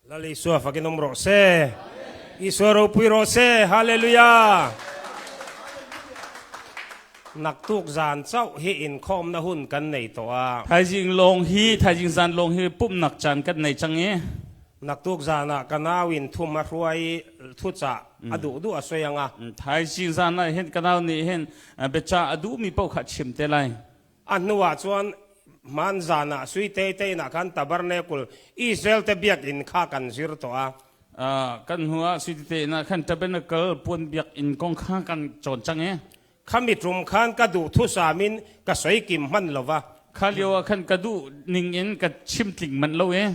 Lal Isua fakin um rawh seh. Isua ropui rawh seh. Hallelujah. Naktuk zan chauh hi inkhawmna hun kan nei tawh a. Thaizing lawng hi thaizing zan lawng hi pumhnak caan kan nei cang i. Naktuk zan ah ka nau in thum a hruai i thucah a duh duh a soi anga. Thaizing zan ah hin ka nau nih hin biacah a duhmi paoh kha a chim te lai. A hnuah cun hmanzan ah sui tete ah khan tabernacle Israel te biakinn kha kan zir tuah. Kan hnuah sui tete ah khan tabernacle puan biakinn kong kha kan cawn cang i. Khami tum khan ka duh thusam in ka soi kim hman lova. Kha lio ah khan ka duh ning in ka chim tling manh lo i.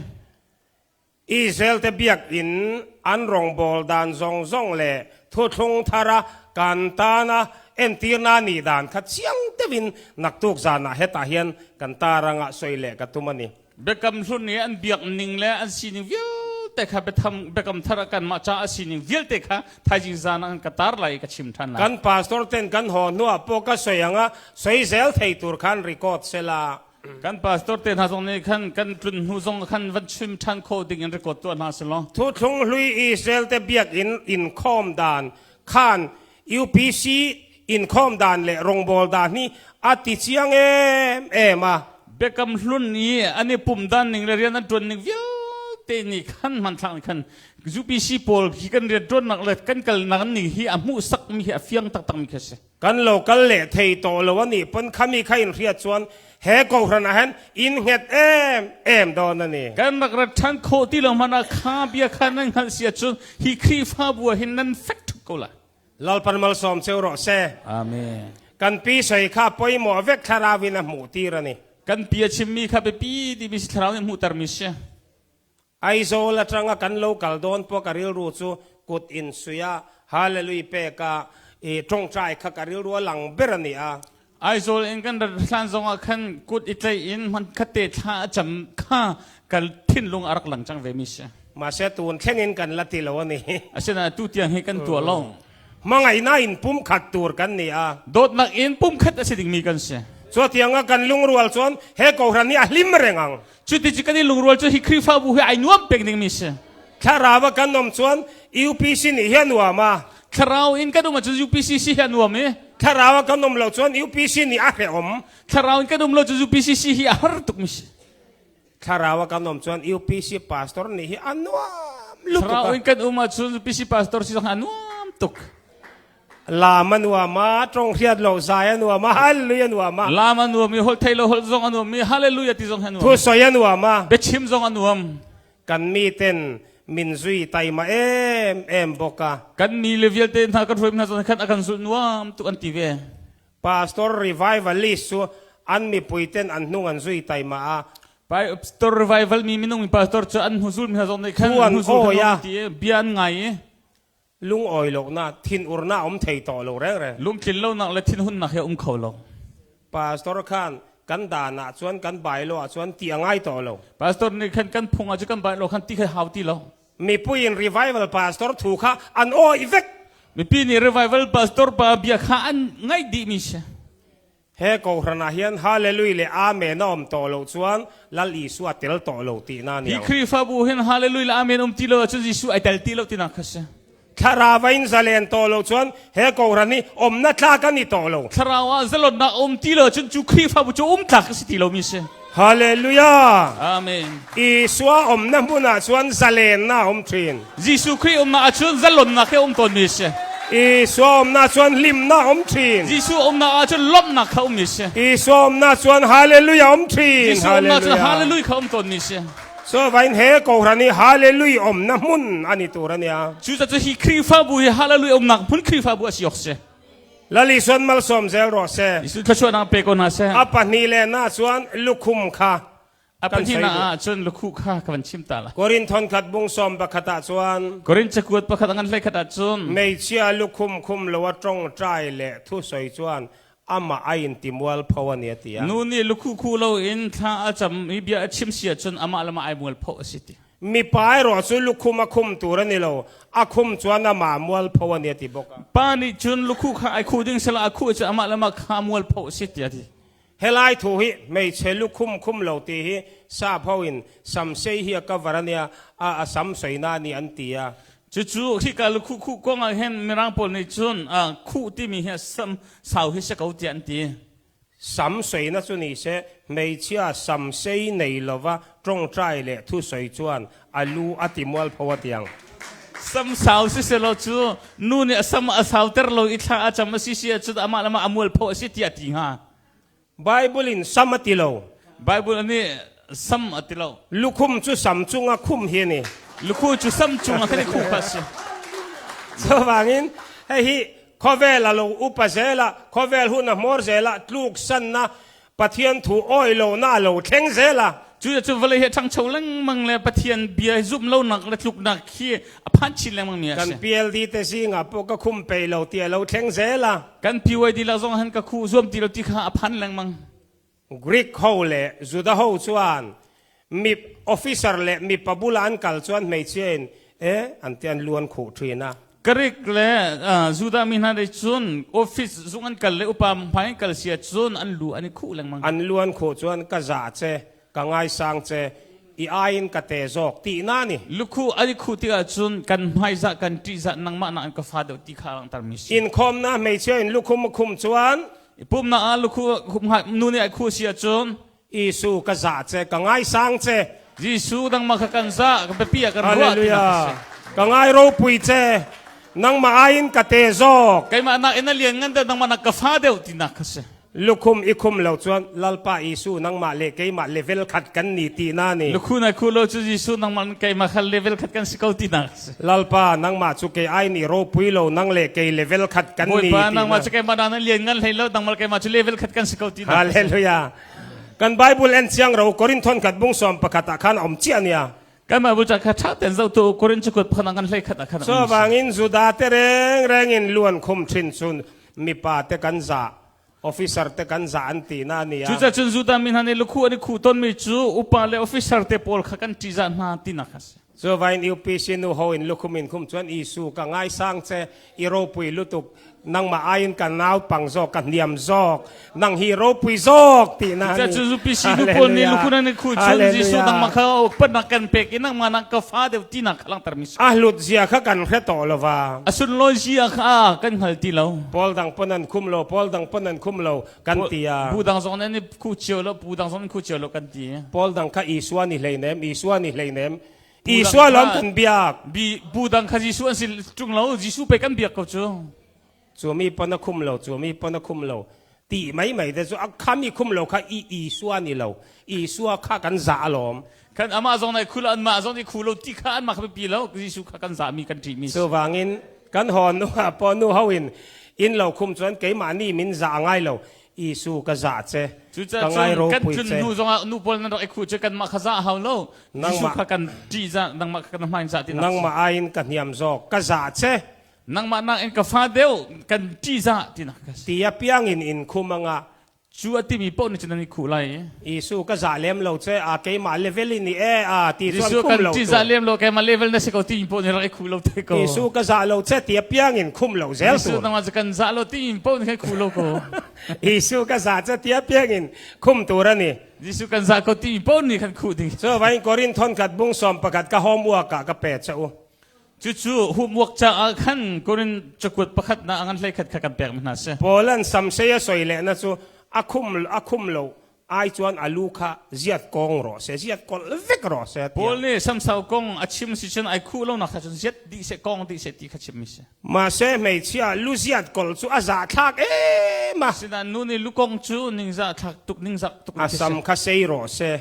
Israel te biakinn an rawngbawl dan zawng zawng le thuthlung thara kan tana entirna nih dan kha chiang deuhin naktuk zanah hetah hian kan tarangah soi leh ka tum a ni. Biakam hlun i an biak ning le an sining vialte kha biatham biakam thar ah kanmah ca a sining vialte kha thaizing zan ah ka tar lai i ka chim ṭhan lai. Kan pastor ten kan haw hnuah pawh ka soi anga soi zel thei tur khan record sela. Kan pastor te hna zong nih khan kan tlun hnu zong khan van chim ṭhan khawh ding in record tuah hna selaw. Thuthlung hlui Israel te biakinn inkhawm dan khan UPC inkhawm dan le rawngbawl dan hi a ti chiang em em a. Biakam hlun i an i pum dan ning le rian an ṭuan ning vialte nih khan hmanthlak nih khan UPC pawl hi kan rian ṭuannak le kan kalnak ning hi a hmuhsakmi hi a fiang taktakmi khi a si. Kan lo kal leh thei tawh lo a nih pon khami kha in hriat chuan he kohhran ah hin in hnget em em dawn a ni. Kan rak rat ṭhan khawh ti lo hmanh ah kha bia kha nan hngalh si ahcun hi Khrihfabu ah hin nan fek ṭhup ko lai. Lalpan malsawm cheu rawh seh. Amen. Kan pi soi kha pawimawh vek thlarau in a hmuh tir a ni. Kan pi a chimmi kha biapi timi si thlarau nih hmuhtermi si. Aizawl atanga kan lo kal dawn pawh ka rilru chu kut in suih a, Hallelujah pek a, i tawngtai kha ka rilru a lang ber a ni a. Aizawl in kan rat hlan zongah khan kut i tlaih in hman khatte thla a cam kha ka thinlung a rak lang cang ve mi si. Mahse tun thleng in kan la ti lo a ni. Asinain tu tiang hi kan tuah lo. Hmangaihnak in pumkhat tur kan ni a. Dawtnak in pumkhat a si dingmi kan si. Cuatiang ah kan lungrual cun he kohhran nih a hlim reng ang. Cuti cu kan i lungrual cu hi Khrihfabu hi ai nuam pek dingmi si. Thlarau ah kan um cun UPC nih hi a nuam a. Thlarau in kan um ahcun UPC si hi a nuam i. Thlarau ah kan um lo cun UPC nih a hrehawm. Thlarau in kan um lo cun UPC si hi a har tukmi si. Thlarau ah kan um cun UPC pastor nih hi a nuam lutuk. Thlarau in kan um ahcun UPC pastor si zong a nuam tuk. Lam a nuam a, tong hriat lo zai a nuam a, hallelujah a nuam a. Lam a nuam i holh thei lo holh zong a nuam i hallelujah ti zong a nuam. Thu soi a nuam a. Biachim zong a nuam. Kan mi ten min zui taima em em bawk a. Kan mi le vialte hna kan hruai hna zong khan a kan zulh nuam tuk an ti ve. Pastor revivalist cu an mipui ten an hnung an zui taima a. Pastor revival mi minung mi pastor cu an hnu zul mi hna zong nih khan hnu zul khan ti bia an ngai i Lungawi lonak, thinurnak um thei tawh lo rengreng. Lungtlin lonak le thinhunnak hi a um kho lo. Pastor khan kan dan ahcun kan bai lo ahcun ti a ngai tawh lo. Pastor nih khan kan phung ahcun kan bai lo khan ti kha hau ti lo. Mipi in revival pastor thu kha an awi vek. Mipi nih revival pastor pa bia kha an ngaih dihmi si. He kohhran ah hian Hallelujah le Amen a um tawh lo chuan Lal Isua a tel tawh lo tihna ni Hi Khrihfabu hin Hallelujah le Amen um ti lo ahcun Jesuh ai tel ti lo tinak kha si. Thlarau in zalen tawh lo chuan he kohhran hi umna tlak an i tawh lo. Thlarau ah zalonnak um ti lo ahcun cu Khrihfabu cu um tlak a si ti lomi si. Hallelujah. Amen. Isua umna hmun ah chuan zalennak um thin. Jesuh Khrih umnak ahcun zalonnak he um tawnmi a si. Isua umnak chuan hlimnak um thin. Jesuh umnak ahcun lawmhnak kha ummi a si. Isua umnak chuan hallelujah um thin. Jesuh umnak cun hallelujah kha um tawnmi a si. So vain he kohhran i hallelujah umna hmun ani tur ania. Cucaah hi Khrihfabu hi hallelujah umnak hmun Khrihfabu a si awk si. Lal Isuan malsawm zel rawh seh. Jesuh thluachuahnak pe ko hna seh. A pahnih le na chuan lukhum kha A pahnihnak ah cun lukhuh kha ka van chim ta la. Korin thonkhat bung sawm pakhat ah chuan Korin cakuat pakhat a ngan hlei khat ah cun meichia lukhum khum lo a tongtai le thu soi chuan amah a in timual pho ani a ti a. Nu nih lukhuh khuh lo in thla a cam i bia a chim si ahcun amah le mah ai mual pho a si ti. Mipa erawh cu lukhum a khum tur a ni lo, a khum chuan amah mualpho a ni a ti bawk a. Pa nih cun lukhuh kha ai khuh ding sela a khuh cu amah le mah kha mualpho a si ti a ti. Helai thu hi hmeichhe lukhum khum lo ti hi Sap ho in samsei hi a cover a nia a a sam soina a ni an ti a. Cucu hika lukhuh khuh kong ah hin Mirang pawl nih cun khuh timi hi sam sau hi si ko tiah an ti. Sam soina chu ni se hmeichhia samsei nei lova tawngtai leh thusawi chuan a lu a ti mualpho a tiang. Sam sau siselaw cu nu nih a sam a sauter lo i thla a cam a si si ahcun amah le amah a mualpho a si tiah a ti hnga. Bible in sam a ti lo. Bible nih sam a ti lo. Lukhum cu sam cungah khum hi a ni. Lukhu cu sam cungah khan i khuh kha a si. Cuvangin hihi khawvel a lo upa zel a, khawvel hun a hmawr zel a, tluksannak Pathian thu awi lonak a lo thleng zel a. Cu cu vawlei hi a ṭhangcho lengmang le Pathian bia hi zumh lonak le tluknak hi a phan chin lengmang mi a si. Kan PLD te zingah pawh ka khum pei lo ti a lo thleng zel a. Kan PYD la zong han ka khu zuam ti lo ti kha a phan lengmang. Greek ho le Juda ho chuan mi officer le mi pabula an kal chuan hmeichhia in e an ti an luan khuh thin a. Greek le Judah mi hna nih cun office zung an kal le upa hmai an kal sia cun an lu an i khuh lengmang. An luan khuh chuan ka za che ka ngaisang che i aiin ka te zawk ti na ni. Lukhu an i khuh tikah cun kan hmaizah kan ṭihzah nangmah nak in ka fa deuh ti kha langhter mi si. Inkhawm na hmeichhia in lukhum a khum chuan Pumnak ah lukhu nu nih ai khuh si ahcun Isu ka zah che ka ngaisang che. Jesuh nangmah kha kan zah ka biapi ah kan ruah ti nak a si. Ka ngai ropui che nangmah aiin ka te zawk. Keimah nak in a lian ngan deuh nangmah nak ka fa deuh ti nak kha si. Lukhum i khum lo chuan Lalpa Isu nangmah le keimah level khat kan ni ti na ni. Lukhu na khu lo cu Jesuh nangmah keimah kha level khat kan si ko ti nak si. Lalpa nangmah cu kei ai nih ropui lo nang le kei level khat kan ni Bawipa nangmah cu keimah na lian ngan hlei lo nangmah keimah cu level khat kan si ko ti nak. Hallelujah. Kan Bible en chiang ro Korinthon khat bung som pakhat ah khan om chia nia. Kan Bible ca kha tha ten zo tu Korin cu kut phanang kan hlei khat ah khan. So wangin Juda te reng reng in luan khum thin chun mipa te kan za officer te kan za an ti na nia. Cuca cun Judah mi hna nih lukhu an i khuh tawnmi cu upa le officer te pawl kha kan ṭihzah hna tinak a si. Cu vain UPC nu ho in lukhum in khum chuan Isu ka ngaisang che i ropui lutuk nangmah aiin ka nau pang zawk ka hniam zawk nang hi ropui zawk ti na ni. Cu UPC nu pawl nih lukhun an i khuh cun Jesuh nangmah kha upatnak kan pek i nangmah nak ka fa deuh tinak kha langhter mi si. A hlut zia kha kan hre tawh lova. A sunlawi zia kha kan hngal ti lo. Paul dang pon an khum lo Paul dang pon an khum lo kan ti a. Bu dang zong nan i khuh cio lo bu dang zong nan khuh cio lo kan ti. Paul dang kha Isua ni hleinem Isua ni hleinem Isua lawm kan biak. Bi bu dang kha Jesuh an si ṭung lo Jesuh pe kan biak ko cu. Cu mi pon a khum lo cu mi pon a khum lo ti mai mai te cu a khami khum lo kha i Isua ni lo Isua kha kan za alawm. Kan amah zong nai khu lo anmah zong nih khu lo ti kha anmah kha biapi lo Jesuh kha kan zahmi kan ṭihmi. Cuvangin kan haw nu ah paw nu ho in inn lo khum cun keimah nih min za ngai lo Isu ka za che ka ngai ro kan tlun hnu zongah nu pawl nan rak i khu che kanmah kha za hau lo Jesuh kha kan ṭih za nangmah kha kan hmain za ti nangmah aiin ka hniam zawk ka za che nangmah nak in ka fa deuh kan ṭih za ti nak ka si tia piang in in khum anga Cu a timi paoh nih cun an i khuh lai. Jesuh ka zah lem lo ce a keimah level in i e a ti chuan Jesuh khum kan lo ti tu. zah lem lo keimah level na si ko ti paoh nih rak i khuh lo te ko. Jesuh ka zah lo ce ti a piang in khum lo zel Jesuh tur. nangmah cu kan zah lo ti paoh nih kan khuh lo ko. Jesuh ka zah ce ti a piang in khum tur ani. Jesuh kan zah ko ti paoh nih kan khuh ding. So vain Korin thon khat bung som pakhat ka homework ah ka pe che u. Cucu homework caah khan Korin cakuat pakhat na ngan hlei khat kha kan pek mi hna si. Paul an samsei a soi le na cu a khum a khum lo ai chuan a lu kha ziat kong rawh se ziat kol vek rawh se Paul nih samsau kong a chim si cun ai khuh lo nak kha cun ziat dih se kong dih se ti kha chim mi si. Mahse hmeichhia lu ziat kol cu a za thlak em a. Sinain nu nih lu kong cu ningzah thlak tuk ningzak tuk A sam kha sei rawh se.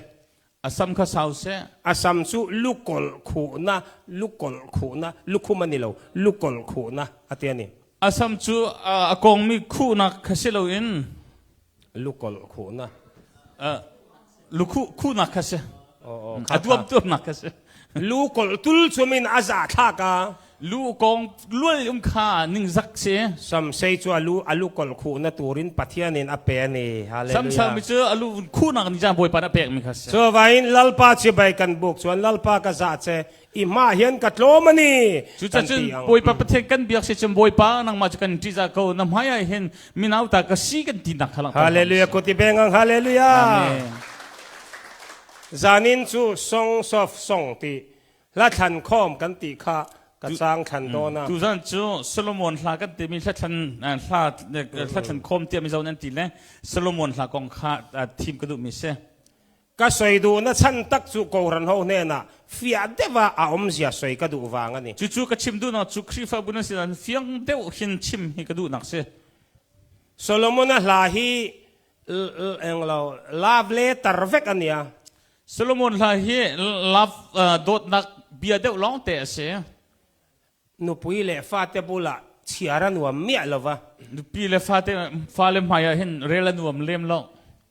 A sam kha sau seh. A sam cu lukawlh khuhnak, lukawlh khuhnak, lukhum an i lo, lukawlh khuhnak a ti ani. A sam cu a kongmi khuhnak kha si loin lukawlh khuhnak. Lukhuh khuhnak kha si. A tuam tuamnak kha si. Lukawlh tul chumin a za thlak a. Lu kong lual um kha ningzak si. Samsei cu alu alu kol khuhna turin Pathian in a pe ni. Hallelujah. Samsam cu alu khuhnak ni Bawipa na pek mi kha si. Cu vain Lalpa ci bai kan buk chuan Lalpa ka za che i ma hian ka tlawm ani. Cu ca cun Bawipa Pathian kan biak si cun Bawipa nangmah cu kan ṭihzah ko na hmai ah hin minau ta ka si kan ti nak kha Hallelujah kuti bengang hallelujah. Amen. Zanin cu Songs of Song ti hla thlan khawm kan ti kha ka cang thlan dawn a. Tuzan cu Solomon hla kan timi hla thlan hla hla thlan khawm tiah Mizo nan ti le Solomon hla kong kha thim ka duhmi si. Ka soi duh na chan tak cu Kohhran ho hnenah fiah deuh ah a awmzia soi ka duh vang a ni. Cucu ka chim duhnak cu Khrihfabu nan sin ah fiang deuh hin chim hi ka duhnak si. Solomon a hla hi englo love letter vek a nia. Solomon hla hi love dawtnak bia deuh lawng te a si. Nupui le fate bulah chhiar a nuam miah lo va. Nupi le fate fale hmai ah hin rel a nuam lem lo.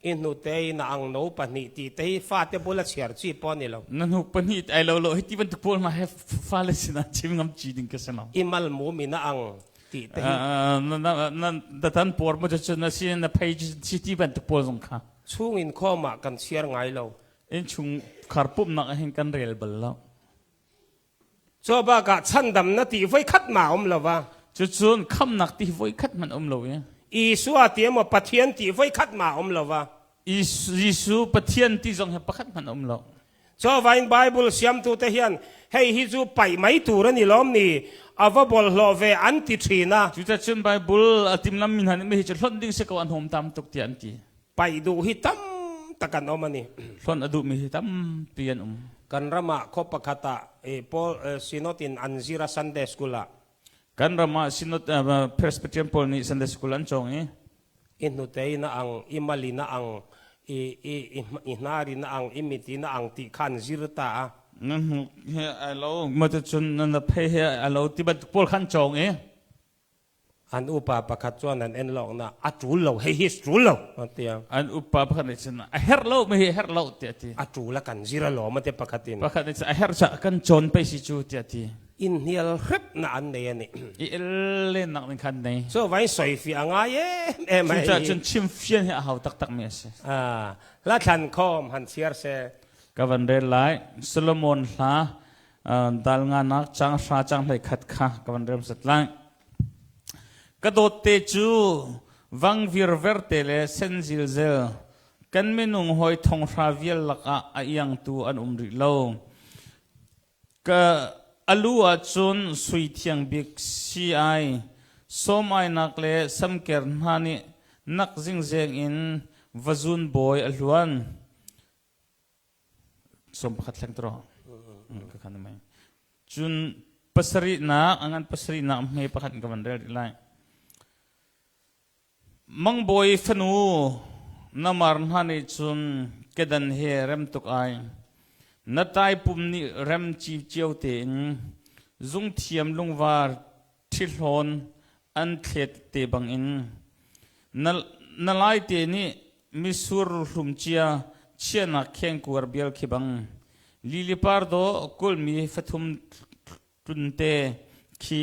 I hnute in a ang no pahnih ti te hi fate bula chhiar chi pawh ni lo. Na hnuk pahnih ai lo lo hi ti bantuk pawl hna he fale sinah chim ngam chi ding ka si lo. I mal mum in a ang ti te hi. Na na na tan por mo cu na si na phei si ti bantuk pawl zong kha. Chung in khawm ah kan chhiar ngai lo. Innchung khar pumhnak ah hin kan rel bal lo. Cu bakah chandamnak ti voikhat ma um lo va. Cucun khamnak ti voikhat hmanh um lo i. Isua ti emaw Pathian ti voikhat ma um lo va. Jesuh Pathian ti zong hi pakhat hmanh um lo. Cu vain Bible siamtu te hian hei hi cu paih mai tur ani lawm ni ava bawlhhlawh ve an ti thin a. Cucacun Bible a timlam mi hna nih mi hi cu hlonh ding si ko an hom tam tuk tiah an ti. Paih duh hi tam tak an um ani. Hlonh a duhmi hi tampi an um. Kan ram ah khaw pakhat ah Paul Synod in an zir a Sunday School ah. Kan ram ah Synod Presbyterian pawl nih Sunday School an cawng i. I hnute in a ang, i mali na ang, i i i hnari na ang, i miti na ang ti kha an zir ta a. Na hnuk he ai lo, ma cun na phei he ai lo ti bantuk pawl kha an cawng i. An upa pakhat chuan an en lawknak a ṭul lo, hei hi ṭul lo an ti. An upa pakhat nih cun a herh lo, mi hi herh lo tiah a ti. A ṭul a kan zir a lawm a ti pakhat in. Pakhat nih cun a herh caah kan cawn pei si cu tiah a ti. In hnial hrep na an nei ani. I el lennak ning khan nei. So vai soi fi a ngai em em ai. Cucaah cun chim fian hi a hau taktak mi a si. Ah, la thlan khom han chiar se. Ka van rel lai. Solomon hla dal nganak chang hra chang hlei khat kha ka van rem sat lai. Ka dawtte cu vang virver te le sen zilzel kan minung hawi thonghra vial lakah a iangtu an um rih lo. Ka alu ah cun sui thiang bik si ai sawm ainak le samker hna nih nak zingzeng in vazun bawi a hluan. Som pakhat hleng tro. Ka khan mai. Cun pasarihnak a ngan pasarihnak hme pakhat ka van rel rih lai. Mangbawi fanu na mar hna nih cun kedan he rem tuk ai. Na tai pum nih rem ci cio tein zungthiam lungvar ṭhihlawn an thlet te bangin na, na laite nih misur hlum cia chianak khengkuar bial khi bang lilipar dawh kulmi fathum tlunte khi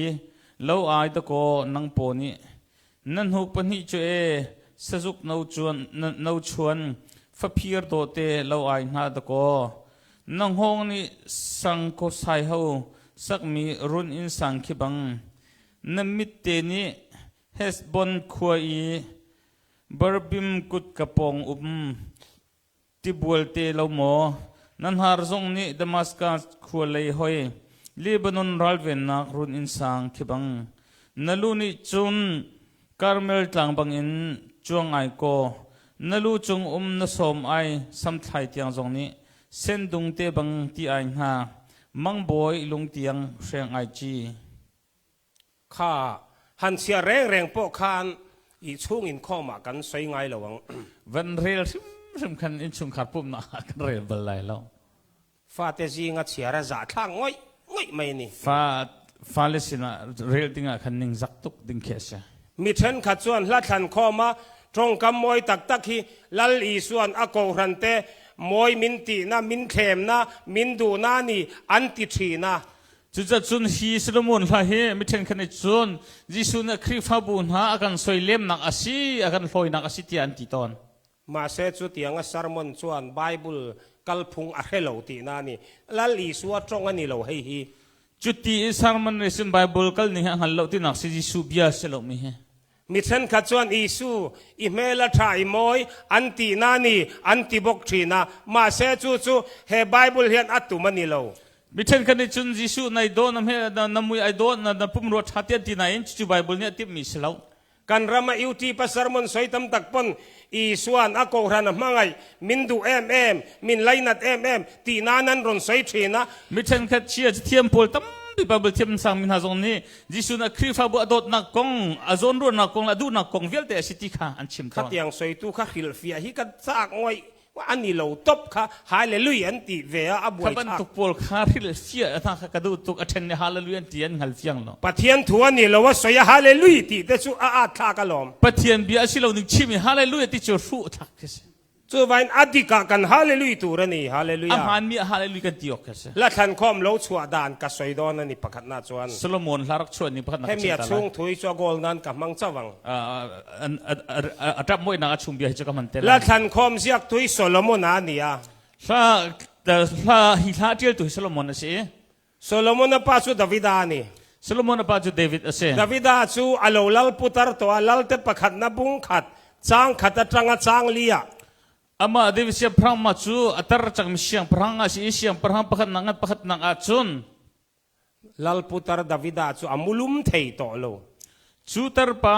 lo ai dakaw nang paw nih na hnuk pahnih cu e sazuk no chuan no chuan faphir dawte lo ai hnga dakaw Na hngawng nih sang ko sai ho sakmi run inn sang khi bang na mitte nih Heshbon khua i Barbim kutka pawng um tibual te lo maw na hnar zong nih Damascus khua lei hoi Lebanon ralvennak run inn sang khi bang na lu nih cun Karmel tlang bangin cuang ai kaw na lu cung um na sawm ai samthlai tiang zong nih sendung te bang ti ai hnga mangbawi lung tiang hreng ai ci. Kha han chia rengreng pawh khan i chung in khawm ah kan soi ngai lo ang. Van rel hrimhrim khan innchungkhar pumhnak ah kan rel bal lai lo. Fate zing a chiar a zah thlak ngoih ngoih mai ni. Fa fale sinah rel dingah khan ningzak tuk ding khi a si. Mi ṭhenkhat chuan hla thlan khawm a ṭawngkam mawi taktak hi Lal Isuan a kohhran te mawi min tihna, min thlemna, min duhna ni an ti ṭhin a. Cucacun hi Solomon hla hi mi ṭhenkhat nih cun Jesuh nih Khrihfabu hna a kan soilemnak a si, a kan hlawinak a si tiah an ti tawn. Mahse chutiang a sermon chuan Bible kalphung a hre lo tihna a ni. Lal Isua ṭawng a ni lo hei hi. Cuti i sermon nih cun Bible kal ning hi a hngal lo tinak si Jesuh bia si lomi hi. Mi ṭhenkhat chuan Isu i hmel a ṭha i mawi an ti na ni an ti bawk ṭhin a, mahse chu chu he Bible hian a tum a ni lo. Mi ṭhenkhat nih cun Jesuh nai daw na hmel na mui ai daw na pumrua ṭha ti an ti nain cucu Bible nih a timhmi si lo. Kan ram a UT pa sermon soi tam tak pon Isuan a kohhran a hmangaih min duh em em min lainat em em ti na nan rawn soi ṭhin a. Mi ṭhenkhat chia thiam pawl tampi Bible thiam sangmi hna zong nih Jesuh nih Khrihfabu a dawtnak kong, a zawnruahnak kong le a duhnak kong vialte a si ti kha an chim tawn. Khatiang soitu kha hrilhfiah hi ka caak ngoi an i lo top kha hallelujah an ti ve a a buai Kha bantuk pawl kha hrilhfiah hna kha ka duh tuk a ṭhen nih hallelujah an ti an hngal fiang lo. Pathian thu an i lo a soi a hallelujah ti te cu a at thlak alawm. Pathian bia a si lo ning chim i hallelujah ti cu hruh thlak khi si. Cuvain a dik ah kan hallelujah tur a ni. Hallelujah. A hmaanmi ah hallelujah kan ti awk khi a si. La thlan khawm lo chuah dan ka soi dawn a ni pakhat na chuan. Solomon hla rak chuah ni pakhat na ka Hemi a chung thui chu a goal nan ka hmang chawang. A tap moi nak a chung bia hi chu ka man te La thlan khawm ziak tui Solomon a ni a. Hla hla hi hla tial tu hi Solomon a si. Solomon a pa cu Davida a ni. Solomon a pa cu David a si. Davida cu a lo lal putar to a lalte pakhat na bung khat chang khat atang a chang li ah. Amah David siangpahrang ma cu a tar cangmi siangpahrang a si i siangpahrang pakhat nak ngat pakhat nak ah cun lal putar Davida cu a mulum thei to lo. Cu tarpa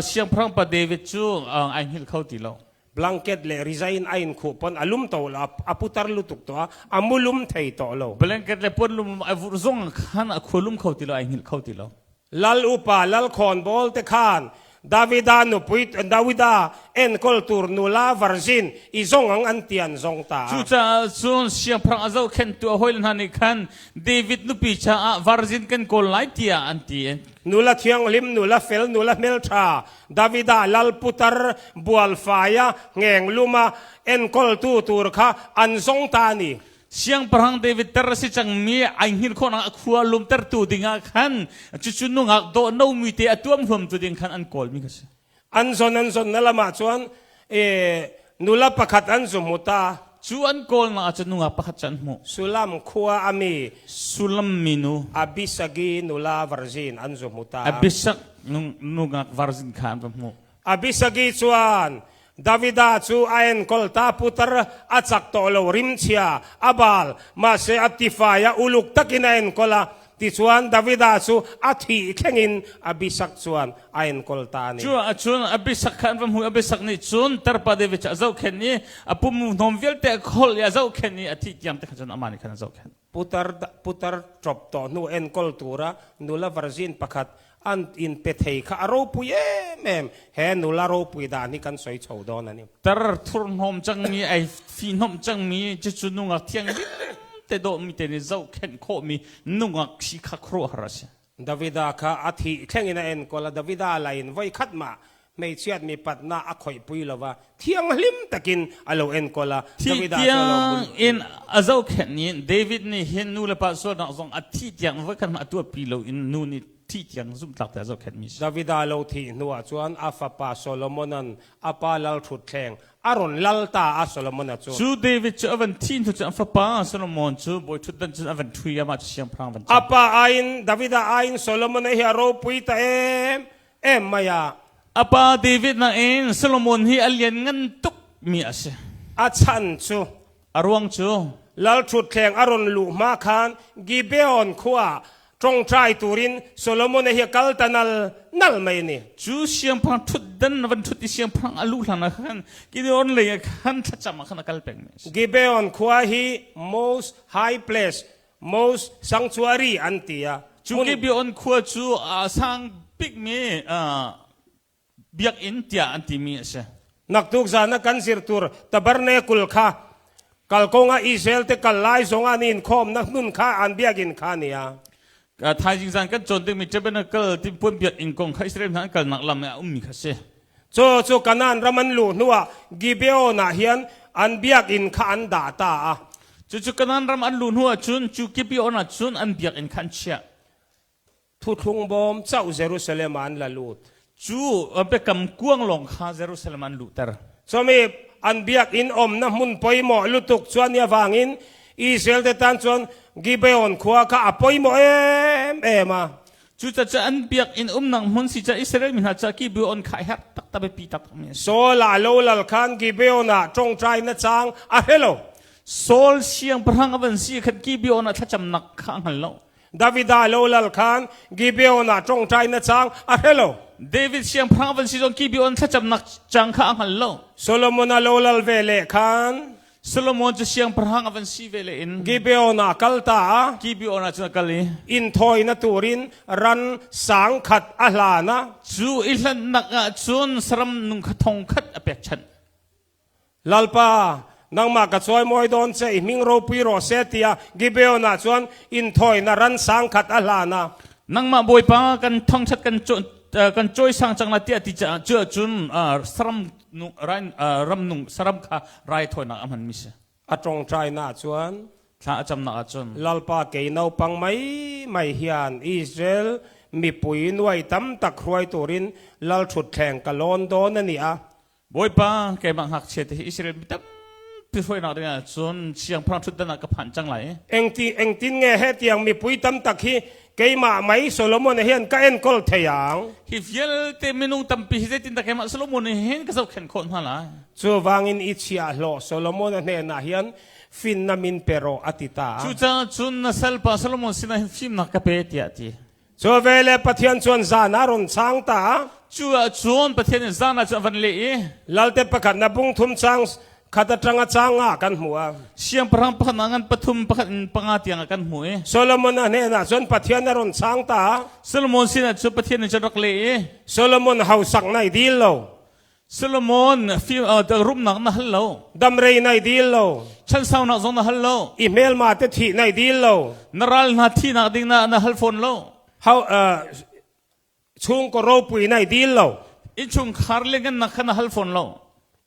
siangpahrang pa David cu ai hngilh kho ti lo. Blanket le rizai in a in khuh pon a lum to lo a putar lutuk to a mulum thei to lo. Blanket le puan lum a vurh zong khan a khua lum kho ti lo ai hngilh kho ti lo. Lal upa lal khawn bawl te khan Davida nupui Davida enkawl tur nula virgin i zong ang an tian zong ta. Cucaah cun siangpahrang a zohkhenhtu a hawile hna nih khan David nupi caah virgin kan kawl lai tiah an ti. Nula thianghlim, nula fel, nula hmelṭha, Davida lal putar bualfai a ngeng lum a enkawltu tur kha an zong ta ni. Siangpahrang David ter a si cangmi ai hngilh khawhnak a khua lumtertu dingah khan cucu nungak dawh nomi te a tuam huamtu ding khan an kawlmi kha si. An zon an zon na lamah cun nula pakhat an zu hmu ta. Cu an kawlnak ah cun nungak pakhat cu an hmuh. Sulam khua ami Sulam minu Abisagi nula virgin an zu hmu ta. Abisak nungak virgin kha an va hmuh. Abisagi chuan Davida chu a enkawl ta putar a chak tawh lo rimchia a bal mahse a tifai a uluk takin a enkawl a tichuan Davida chu a thih thlengin Abisak chuan a enkawl ta a ni. Cu ahcun Abisak kha an va hmuh i Abisak nih cun tarpa David cu a zohkhenh i a pum hnawm vialte a kholh i a zohkhenh i a thih tiang te kha cun amah nih khan a zohkhenh. Putar putar ṭop tawh hnu enkawl tura nula virgin pakhat an in pe thei kha a ropui em em. He nula ropui dan hi kan soi chho dawn a ni. Tar thurhnawm cangmi ai fihnawmh cangmi cucu nungak thianghlim te dawhmi te nih zohkhenh khawhmi nungak si kha khuaruahhar a si. Davida kha a thih thlengin a enkawl a, Davida la in voi khat mah hmeichhiat mi patnak a khoihpui lo va, thianghlim takin a lo enkawl a. Thih Davida cu a lo tiang in a zohkhenh i David nih hin nu le pa sualnak zong a thih tiang voi khat hmanh a tuahpi lo in nu nih thih tiang zumhtlak te a zohkhenhmi a si. Davida lo thih hnuah cun a fapa Solomon a pa lal ṭhutthleng a run lal ta a Solomon a cu. Cu David cu a van thih hnu cun a fapa Solomon cu bawi ṭhutdan cun a van ṭhui i amah cu siangpahrang van cang. A pa aiin David a aiin Solomon hi a ropui ta em em mai a. A pa David nain Solomon hi a lianngan tuk mi a si. A chan cu A ruang cu lal ṭhutthleng a run luh hma khan Gibeon khua ṭongṭai turin Solomon hi a kal ta nal nal mai ni. Cu siangpahrang ṭhutdan van ṭhut i siangpahrang a luh hlan ah khan Gibeon lei ah khan thlacam ah khan a kal peng mi a si. Gibeon khua hi most high place, most sanctuary an ti a. Cu Gibeon khua cu a sang bikmi biakinn tiah an timi a si. Naktuk zan ah kan zir tur tabernacle kha kalkong ah Israel te kal lai zong ah nin khawmnak hmun kha an biakinn kha nia. Thaizing zan kan cawn dingmi tabernacle timpuan biakinn kong kha Israel hna an kalnak lam ah a ummi kha si. Cu cu Kanaan ram an luh hnuah Gibeon ah hin an biakinn kha an dah ta a. Cucu Kanaan ram an luh hnuah cun cu Gibeon ah cun an biakinn kha an chiah. Thuthlung bawm chauh Jerusalem ah an la lut. Cu biakam kuang lawng kha Jerusalem an luhter. Cumi an biakinn umnak hmun poimawh lutuk chuan i avangin Israel te tan chuan Gibeon khua kha a poimawh em em a. Cucaah an biakinn umnak hmun si ca Israel mi hna ca Gibeon kha a herh taktak biapi taktak mi a si. Saul a lo lal khan Gibeon ah ṭongṭai na cang a hre lo. Saul siangpahrang a van si khan Gibeon ah thlacamnak kha a hngal lo. David a lo lal khan Gibeon ah ṭongṭai na cang a hre lo. David siangpahrang a van si zong Gibeon thlacamnak cang kha a hngal lo. Solomon a lo lal ve le khan Solomon cu siangpahrang a van si ve le in Gibeon ah kal ta a Gibeon ah cun a kal i inn thawinak turin ran sang khat a hlan a cu i hlanhnak ah cun saram nung kha thong khat a pekchanh. Lalpa, nangmah ka cawimawi dawn che i hming ropui rawh seh tiah Gibeon ah cun inn thawinak ran sang khat a hlan a. Nangmah Bawipa kan thangṭhat kan kan cawisang cang la tiah ti caah cu ahcun saram ram nung saram kha raithawinak a hmanmi si. A ṭongṭainak cun thla a camnak ahcun Lalpa kei naupang mai mai hian Israel mipui nuai tam tak hruai turin lal ṭhutthleng ka lawn dawn a ni a. Bawipa keimah ngakchia te hi Israel mi tampi hruainak dingah cun siangpahrang ṭhutdan ah ka phan cang lai. Engti engtin nge he tiang mipui tam tak hi keimah mai Solomon hian ka enkawl thei ang. Hi vialte minung tampi hi zeitindah keimah Solomon hin ka zohkhenh khawh hna lai? Cuwangin i chiahhlawh Solomon a hnenah hian finna min pe rawh a ti ta. Cucaah cun na salpa Solomon sinah hin fimnak ka pe tiah a ti. Cu vele Pathian chuan zan ah run chang ta. Cu ah cun Pathian in zan ah cun a van leh i Lalte pakhat na bung thum chang khat atang a chang ah kan hmu a. Siangpahrang pakhat ah ngan pathum pakhat in panga tiang ah kan hmu i Solomon a hnenah cun Pathian a run chang ta. Solomon sinah cun Pathian nih cun rak leh i Solomon hausak nai dil lo. Solomon rumnak na hal lo. Damrei nai dil lo. Chansaunak zong na hal lo. I hmelma te thi nai dil lo. Na ral hna thinak ding na na hal fawn lo. How chungkaw ropui nai dil lo. Innchungkhar le ngannak kha na hal fawn lo.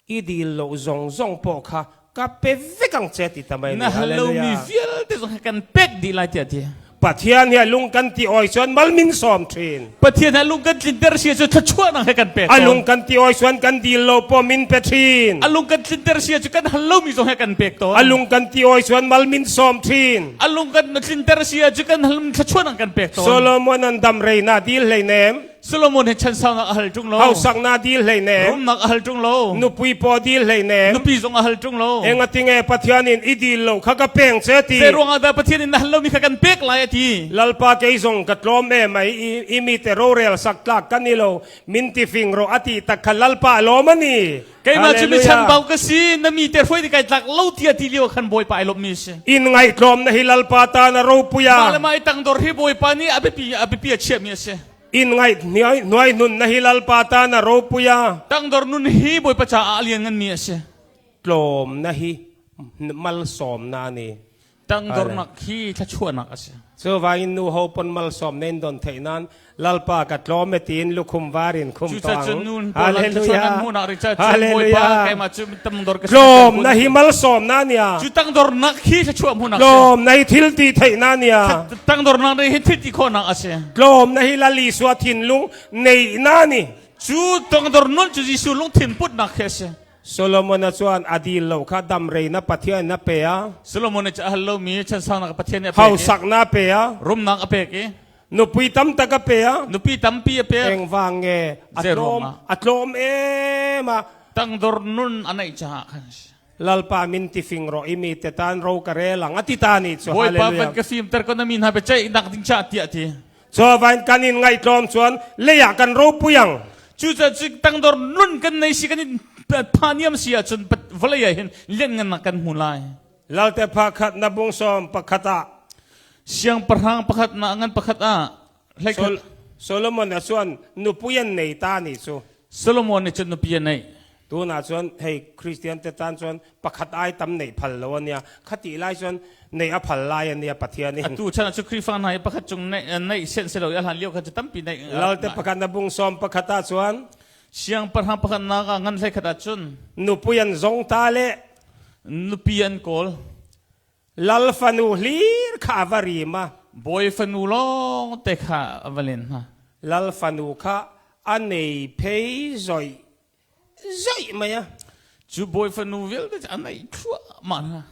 I dil lo zong zong po kha ka pe vek ang che ti tamai Na hal lomi vialte zong kan pek dih lai tiah ti. Pathian hi lung kan ti oi chuan malmin som thin. Pathian hi lung kan tlinter sia cu thluachuahnak he kan pek. A lung kan ti oi chuan kan dil lo po min pe thin. A lung kan tlinter sia cu kan hal lomi zong he kan pek tawn. A lung kan ti oi chuan malmin som thin. A lung kan tlinter sia cu kan hal thluachuahnak kan pek tawn. Solomon an dam rei na dil hlei nem. Solomon he chan saunak a hal ṭung lo. Hausaknak dil hlei nem. Rumnak a hal ṭung lo. Nupui paw dil hlei nem. Nupi zong a hal ṭung lo. Engatinge Pathian in i dil lo kha ka peng che ti. Zei ruangah dah Pathian in na hal lomi kha kan pek lai a ti. Lalpa kei zong ka tlawm e mai i, i mi te rorel sak tlak kan i lo min ti fing ro a ti tak kha Lalpa lawm ani. Keimah cu mi chanbau ka si na mi te hruai ti kai tlak lo tiah ti lio khan Bawipa ai lawmmi si. In ngaihtlawm na hi Lalpa ta na ropuia. Mah le mah i tangdor hi Bawipa nih a biapi a biapi a chiahmi a si. In ngaih hnuai nun na hi Lalpa ta na ropui a. Tangdor nun hi Bawipa caah a liannganmi a si. Tlawm na hi malsawmna ni. Tangdornak hi thluachuahnak a si. Cuvangin nu ho pon malsawm nen don theih nan Lalpa ka tlawm e tiin lukhum var in khum tawang. Hallelujah. Hallelujah. Tlawm na hi malsawm na nia. Cu tangdornak hi thluachuah hmuhnak Tlawm na hi thil ti theih na nia. Tangdornak hi thil ti khawhnak a si. Tlawm na hi Lal Isua thinlung neih na ni. Cu tangdor nun cu Jesuh lungthin putnak khi a si. Solomon a chuan a dil lo kha damrei na Pathian na pe a. Solomon nih a hal lomi chansangnak Pathian nih a pek i. Hausaknak pe a. Rumnak a pek i. Nupui tam tak a pe a. Nupi tampi a pek. Engvang nge a tlawm a tlawm em a. Tangdor nun a neih caah khan Lalpa min ti fing ro i mi te tan ro ka rel ang ati ta ni chu Bawipa van ka fim ter ko na mi hna biaceih nak ding cha tiah ti. Cho vain kan in ngai tlawm chuan leiah kan ro puyang. Cu ca cu tangdor nun kan nei si kan in phaniam si ahcun vawlei ah hin lianngan nak kan hmu lai. Lalte pakhat na bung sawm pakhat ah Siangpahrang pakhat na ngan pakhat ah hleikhat Solomon a chuan nupui an nei ta ni cu. Solomon nih cun nupi a neih. Tunah cun hei Christian te tan cun pakhat ai tam neih phal lo ania khati lai cun neih a phal lai ania Pathian in. Atu chan ah cu Khrihfa hna hi pakhat cung neih sian si lo i a hlan lio khan cu tampi neih. Lalte pakhat na bung sawm pakhat ah cun Siangpahrang pakhat nak ah ngan hleikhat ah cun nupui an zong ta le nupi an kawl. Lal fanu hlir kha a va rim a. Bawi fanu lawng te kha a va len hna. Lal fanu kha a nei phei zoih zoih mai a. Cu bawi fanu vialte cu a nei thluahmah hna.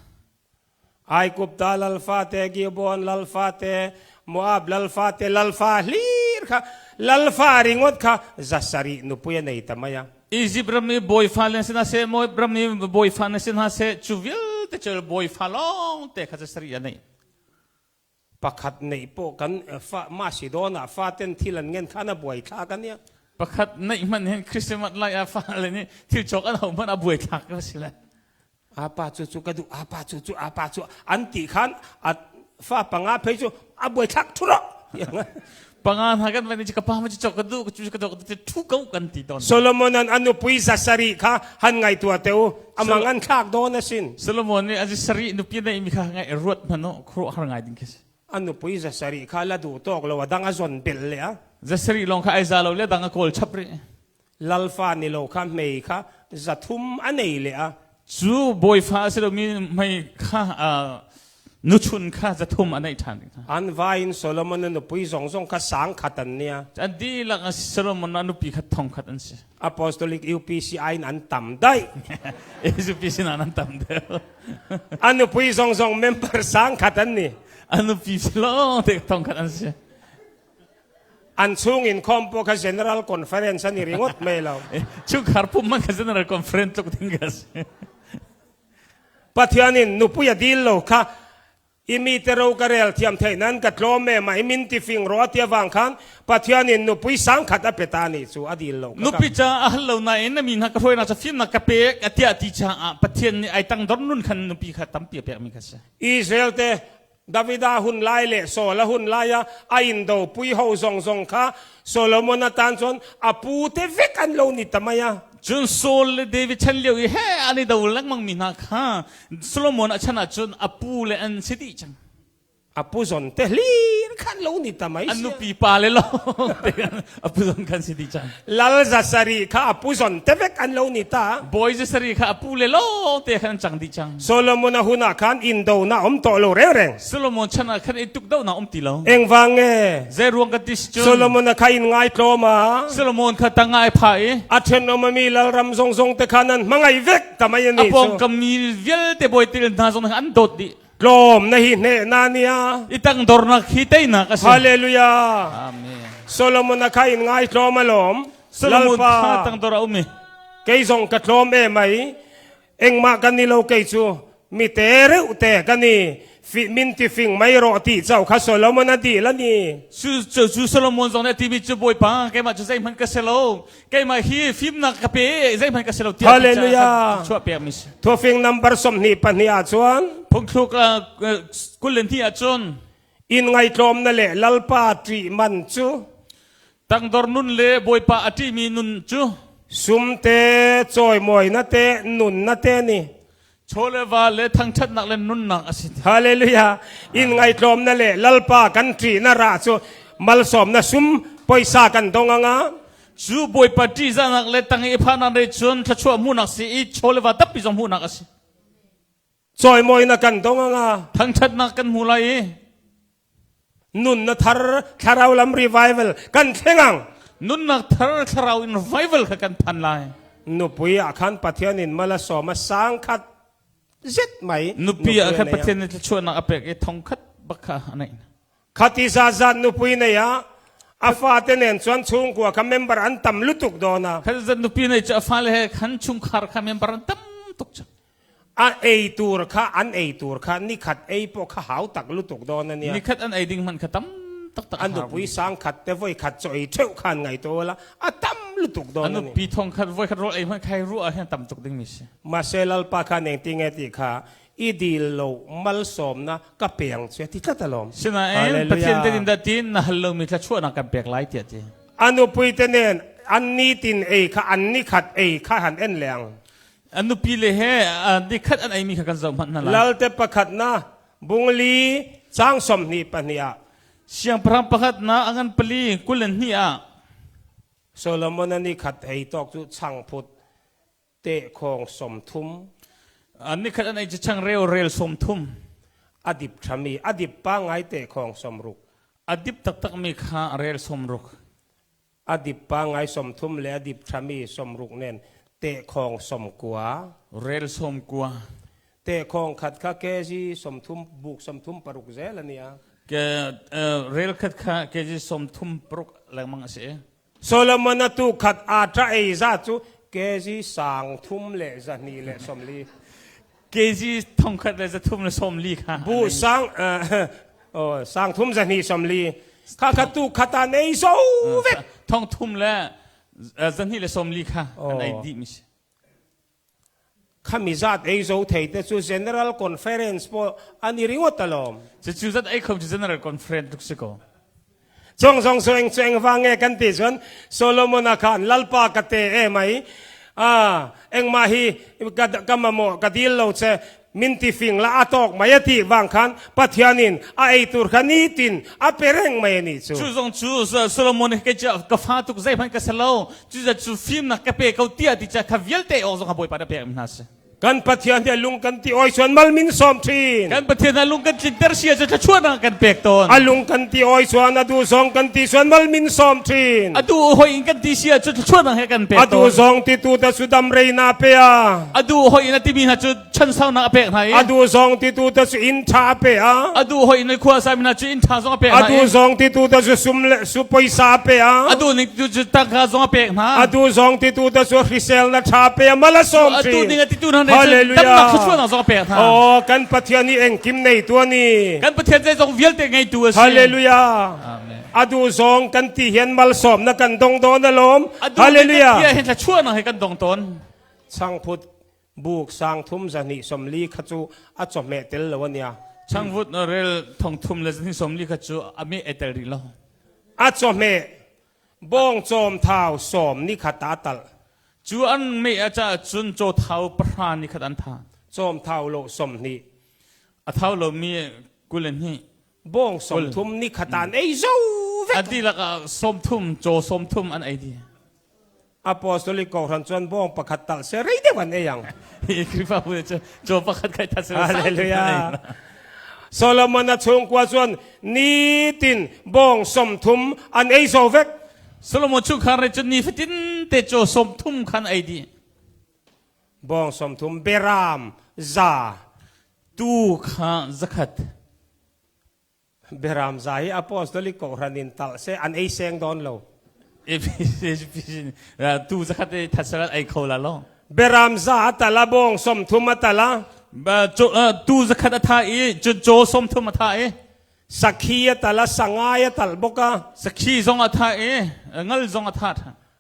Aikupta lal fate, Gibeon lal fate, Moab lal fate, lal fa hlir. Kha lalfa ringawt kha 700 nupui a nei ta mai a. Egypt ram i bawifa le si hna seh, Moab ram i bawifa na si hna seh, cu vialte cu bawifa lawng te kha 700 a neih. Pakhat neih pawh kan fa Macedonia faten thil an ngen khan a buai thlak ania. Pakhat neih hmanh hin Christmas lai ah fale nih thil cawk an ho hmanh a buai thlak ka si le. Apa cu cu ka duh, apa cu cu, apa cu an ti khan a fa panga phei cu a buai thlak thuro. Panga hna kan van i ka pa ma cu cawk ka duh, cu ka duh ka thu ko kan ti tawn. Solomon an anupui 700 kha han ngai tua teu amang an thlak dawn asin. Solomon nih a sarih nupi nei mi kha ngai ruat hmanh u khuaruah har ngai ding khi si. A nupui 700 kha la duh tawk lo a dang a zon bel le a. 700 lawng kha ai za lo le dang a kawl chap rih. Lalfa ni lo kha hmei kha 300 a nei le a. Cu bawifa a si lomi hmei kha nuchun kha 300 a neih ṭhan. An vai in Solomon a nupui zong zong kha 10,000 an nia. An dihlak Solomon a nupi kha 1,000 an si. Apostolic UPCI in an tam daih. UPC in an tam deuh. A nupui zong zong member 10,000 an ni. A nupi si lo te 1,000 an si. An chung in khom po kha General Conference an i ringot mai lo. Chungkhar pum man kha General Conference tluk ding ka si. Pathian in nupui a dil lo kha I mi te ro ka rel thiam theih nan ka tlawm e mai min ti fing ro tia vang khan Pathian in nupui 10,000 a pe ta ni chu a dil lo. Nupi ca a hal lo nain na mi hna ka hruai nak ca fimnak ka pek a tiah ti caah Pathian nih ai tang dor nun khan nupi kha tampi a pek mi kha si. Israel te Davida hun lai le Saul a hun lai a a in do pui ho zong zong kha Solomon atan chuan a pu te vek an lo ni tamai a. Cun Saul le David chan lio i he an i do lengmang mi hna kha Solomon a chan ahcun a pu le an si dih cang. A pu zon te hlir khan lo ni ta mai. An nupi pa le lo a pu zon khan si dih cang. Lal 700 kha a pu zon te vek an lo ni ta. Bawi 700 kha a pu le lo te khan an cang dih cang. Solomon a hun ah khan indo na um to lo reng reng. Solomon chan ah khan i tuk do na um ti lo. Engvang nge? Zei ruang ka ti si cun? Solomon a kha in ngai tlawm a. Solomon kha tangai pha i. A ṭhenawm mi lalram zong zong te khan an hmangaih vek tamai ani A pawngkam mi vialte bawi til hna zong an dawt dih. Tlawm na hi hne na nia. I tang dornak hi teinak a si. Hallelujah. Amen. Solomon a kha in ngai tlawm alawm. Solomon kha tang dor a um i. Kei zong ka tlawm e mai. Engmah kan ni lo kei cu mi te reuh te kan i fi min ti fing mai rawh ti chau kha Solomon a dil a ni. Cu cu Solomon zong nih a timi cu Bawipa keimah cu zeihmanh ka si lo keimah hi fimnak ka pe zeihmanh ka si lo tiah Hallelujah. chuah pek mi si. Thufing number 22 ah cun Phungthluk 22 ah cun in ngaitlawm na le lalpa ṭih man cu tangdor nun le Bawipa a ṭihmi nun cu sumte cawimawi te nun na te ni chaw le va le thangṭhatnak le nunnak a si. Hallelujah. In ngaitlawm na le lalpa kan ṭih na ra cu malsawm na sum poisa kan dong anga Cu Bawipa ṭihzahnak le tang i phanak le cun thluachuah hmuhnak si i chaw le va tampi zong hmuhnak a si. Cawimawi na kan dong anga Thangṭhatnak kan hmu lai i nun na thar thlarau lam revival kan thleng ang. Nunnak thar thlarau in revival kha kan phan lai. Nupui ah khan Pathian in mal a sawm a 100 zet mai. Nupi ah khan Pathian nih thluachuahnak a pek i 1,000 bak kha a neih. Khati zat nupui nei a a fate nen chuan chungkua kha member an tam lutuk dawn a. Khat zat nupi nei cu a fale he khan chungkhar kha member an tam tuk cang. A ei tur kha an ei tur kha nikhat ei pawh kha hau tak lutuk dawn a nia. Nikhat an ei ding hmanh kha tam taktak A nupui 100 te voi khat chaw ei theuh khan ngai to la a tam lutuk dawn A a ni. nupi 1,000 voi khat rawl ei hmanh khai ruah ah hin tam tuk ding mi si. Mahse lalpa khan engtinge ti kha i dil lo malsawmna ka peng chu ti tlat alawm. Sinain Pathian te din dah tin na hal lomi thluachuahnak kan pek lai tiah ti. A nupui te nen an ni tin ei kha an ni khat ei kha han en leng. An nupi le he nikhat an eimi kha kan zoh hmanh hna lai. Lalte pakhat na bungli chang 22 ah. Siangpahrang pakhat na a ngan pali 22 ah. Solomon a nikhat ei tawk cu changphut te khong 30. Nikhat an ei cu changreu rel 30. A dip ṭhami a dip pa ngai te khong 60. A dip taktakmi kha rel 60. A dip pangai 30 le a dip ṭhami 60 nen tehkhawng 90. Rel 90. Tehkhawng khat kha kg 30 buk 36 zel a nia. Ke rel khat kha kg 36 lengmang a si. Solomon a tu khat ata ei za chu kg 340. Kg 1340 kha. Bu sang oh 340 kha kha tu khata nei zo vek. 3240 kha an ei dih mi si. Khami zat ei zo thei te chu General Conference pawh an i ringawt alawm. Cucu zat ei kho cu General Conference tuk si ko. Chong zong sueng chueng va nge kan ti chuan Solomon a khan lalpa ka te e mai a engmah hi ka ka mamawh ka dil lo che min ti fing la a tawk mai a tih vang khan Pathianin a ei tur kha nitin a pe reng mai a nih chu. Cu zong cu Solomon hi kei cu ka fa tuk zeihmanh ka si lo cu zat cu fimnak ka pe ko tiah ti ca kha vialte awk zong kha Bawipa nih a pek mi hna si. Kan Pathian hi lung kan ti oi chuan mal min sawm thin. Kan Pathian a lung kan tlinter si ahcun thluachuahnak kan pek tawn. A lung kan ti oi chuan a duh zong kan ti chuan mal min sawm thin. A duh hoi in kan ti si ahcun thluachuahnak he kan pek tawn. A duh zong ti tu ta su dam rei na pe a. A duh hoi in a timi hna cu chansaunak a pek hna i a duh zong titu te cu inn ṭha a pe a a duh hoi in khua sami hna cu inn ṭha zong a pek hna a duh zong titu te cu sum le su poisa a pe a a duh ning tu cu tangka zong a pek hna a duh zong titu te cu hriselna ṭha a pe a mal a sawm a duh ning a titu hna damnak thluachuahnak zong a pek hna oh kan Pathian hi engkim neitu a ni kan Pathian zeizong vialte ngeitu a si Hallelujah a duh zong kan ti hian malsawmna kan dong dawn alawm Hallelujah a duh ning kan ti ah hin thluachuahnak he kan dong tawn changphut Buk 340 kha cu a chawhmeh tel lo a nia. Changvut rel 340 kha cu a meh ai tel rih lo. A chawhmeh bawng cawm thau sawm ni khat a talh. Cu an meh a caah cun caw thau pahra ni khat an tha. Cawm thau lo 20. A thau lomi 22. Bawng 30 ni khat an ei zo vek. An dihlak ah 30 caw 30 an ei dih. Apostolic kohhran chuan bawng pakhat talh se rei deuh an ei ang. Khrihfabu cu caw pakhat kai that se Hallelujah. Solomon a chungkua chuan nitin bawng 30 an ei zo vek. Solomon chungkhar re cun ni fatin te caw 30 khan ei dih. Bawng 30 beram za. Tu kha 100. Beram za hi apostolic kohhran in talh se an ei seng dawn lo. Tu 100 i thatsalat ei kho la lo. Beram za a tala bawng 30 a tala. Tu 100 a tha i caw 30 a tha i. Sakhi a tala sangai a tal boka. Sakhi zong a tha i ngal zong a tha.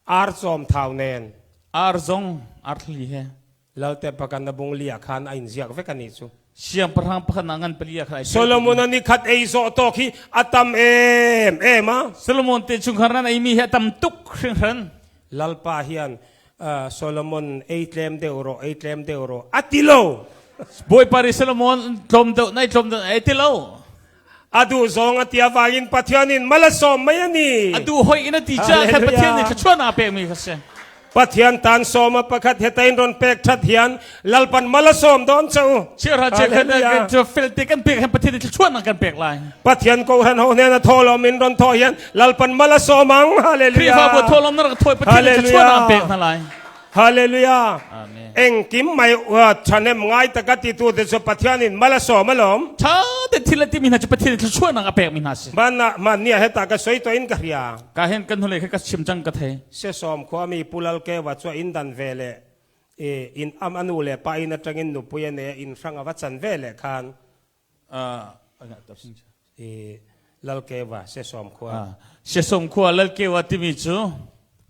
Ar cawm thau nen. Ar zong ar thli he. Lalte pakan na bung li ah khan a in ziak vek ani chu. Siangpahrang pakhat na ngan pali ah khan ai Solomon ani khat ei zawh tawk hi a tam em em a. Solomon te chungkhar nan ei mi hi a tam tuk hringhran. Lalpa hian Solomon ei tlem deuh rawh ei tlem deuh rawh a ti lo. Bawipa ri Solomon tlawm deuh nai tlawm deuh ei ti lo. A duh zong a tia vangin Pathian in mal a sawm mai a ni. A duh hoi in a ti caah khan Pathian nih thluachuahnak a pekmi kha si. Pathian tan sawm a pakhat he tain ron pek that hian lalpan mal a sawm dawn cheu. Chiara che khan cu felte kan pek hian Pathian nih thluachuahnak kan pek lai. Pathian ko han ho hnen a tholom in ron tho hian lalpan mal a sawm ang. Hallelujah. Khrihfabu tholom na rak thoi Pathian nih thluachuahnak an pek hna lai. Hallelujah. Amen. Engkim mai ṭhahnem ngai taka titu te cu Pathian in mal a sawm alawm. Ṭha te thil a timi hna cu Pathian in thluachuahnak a pekmi hna si. Man man nia heta ka soi to in ka hria. Ka hen kan hnulei kha ka chim cang ka thei. Se sawm khuami pulal ke wa chu in dan ve le in am anu le pa in atangin nupui ane in hrang ava chan ve le khan. I Lalkewa Sesom khua. Sesom khua Lalkewa timi cu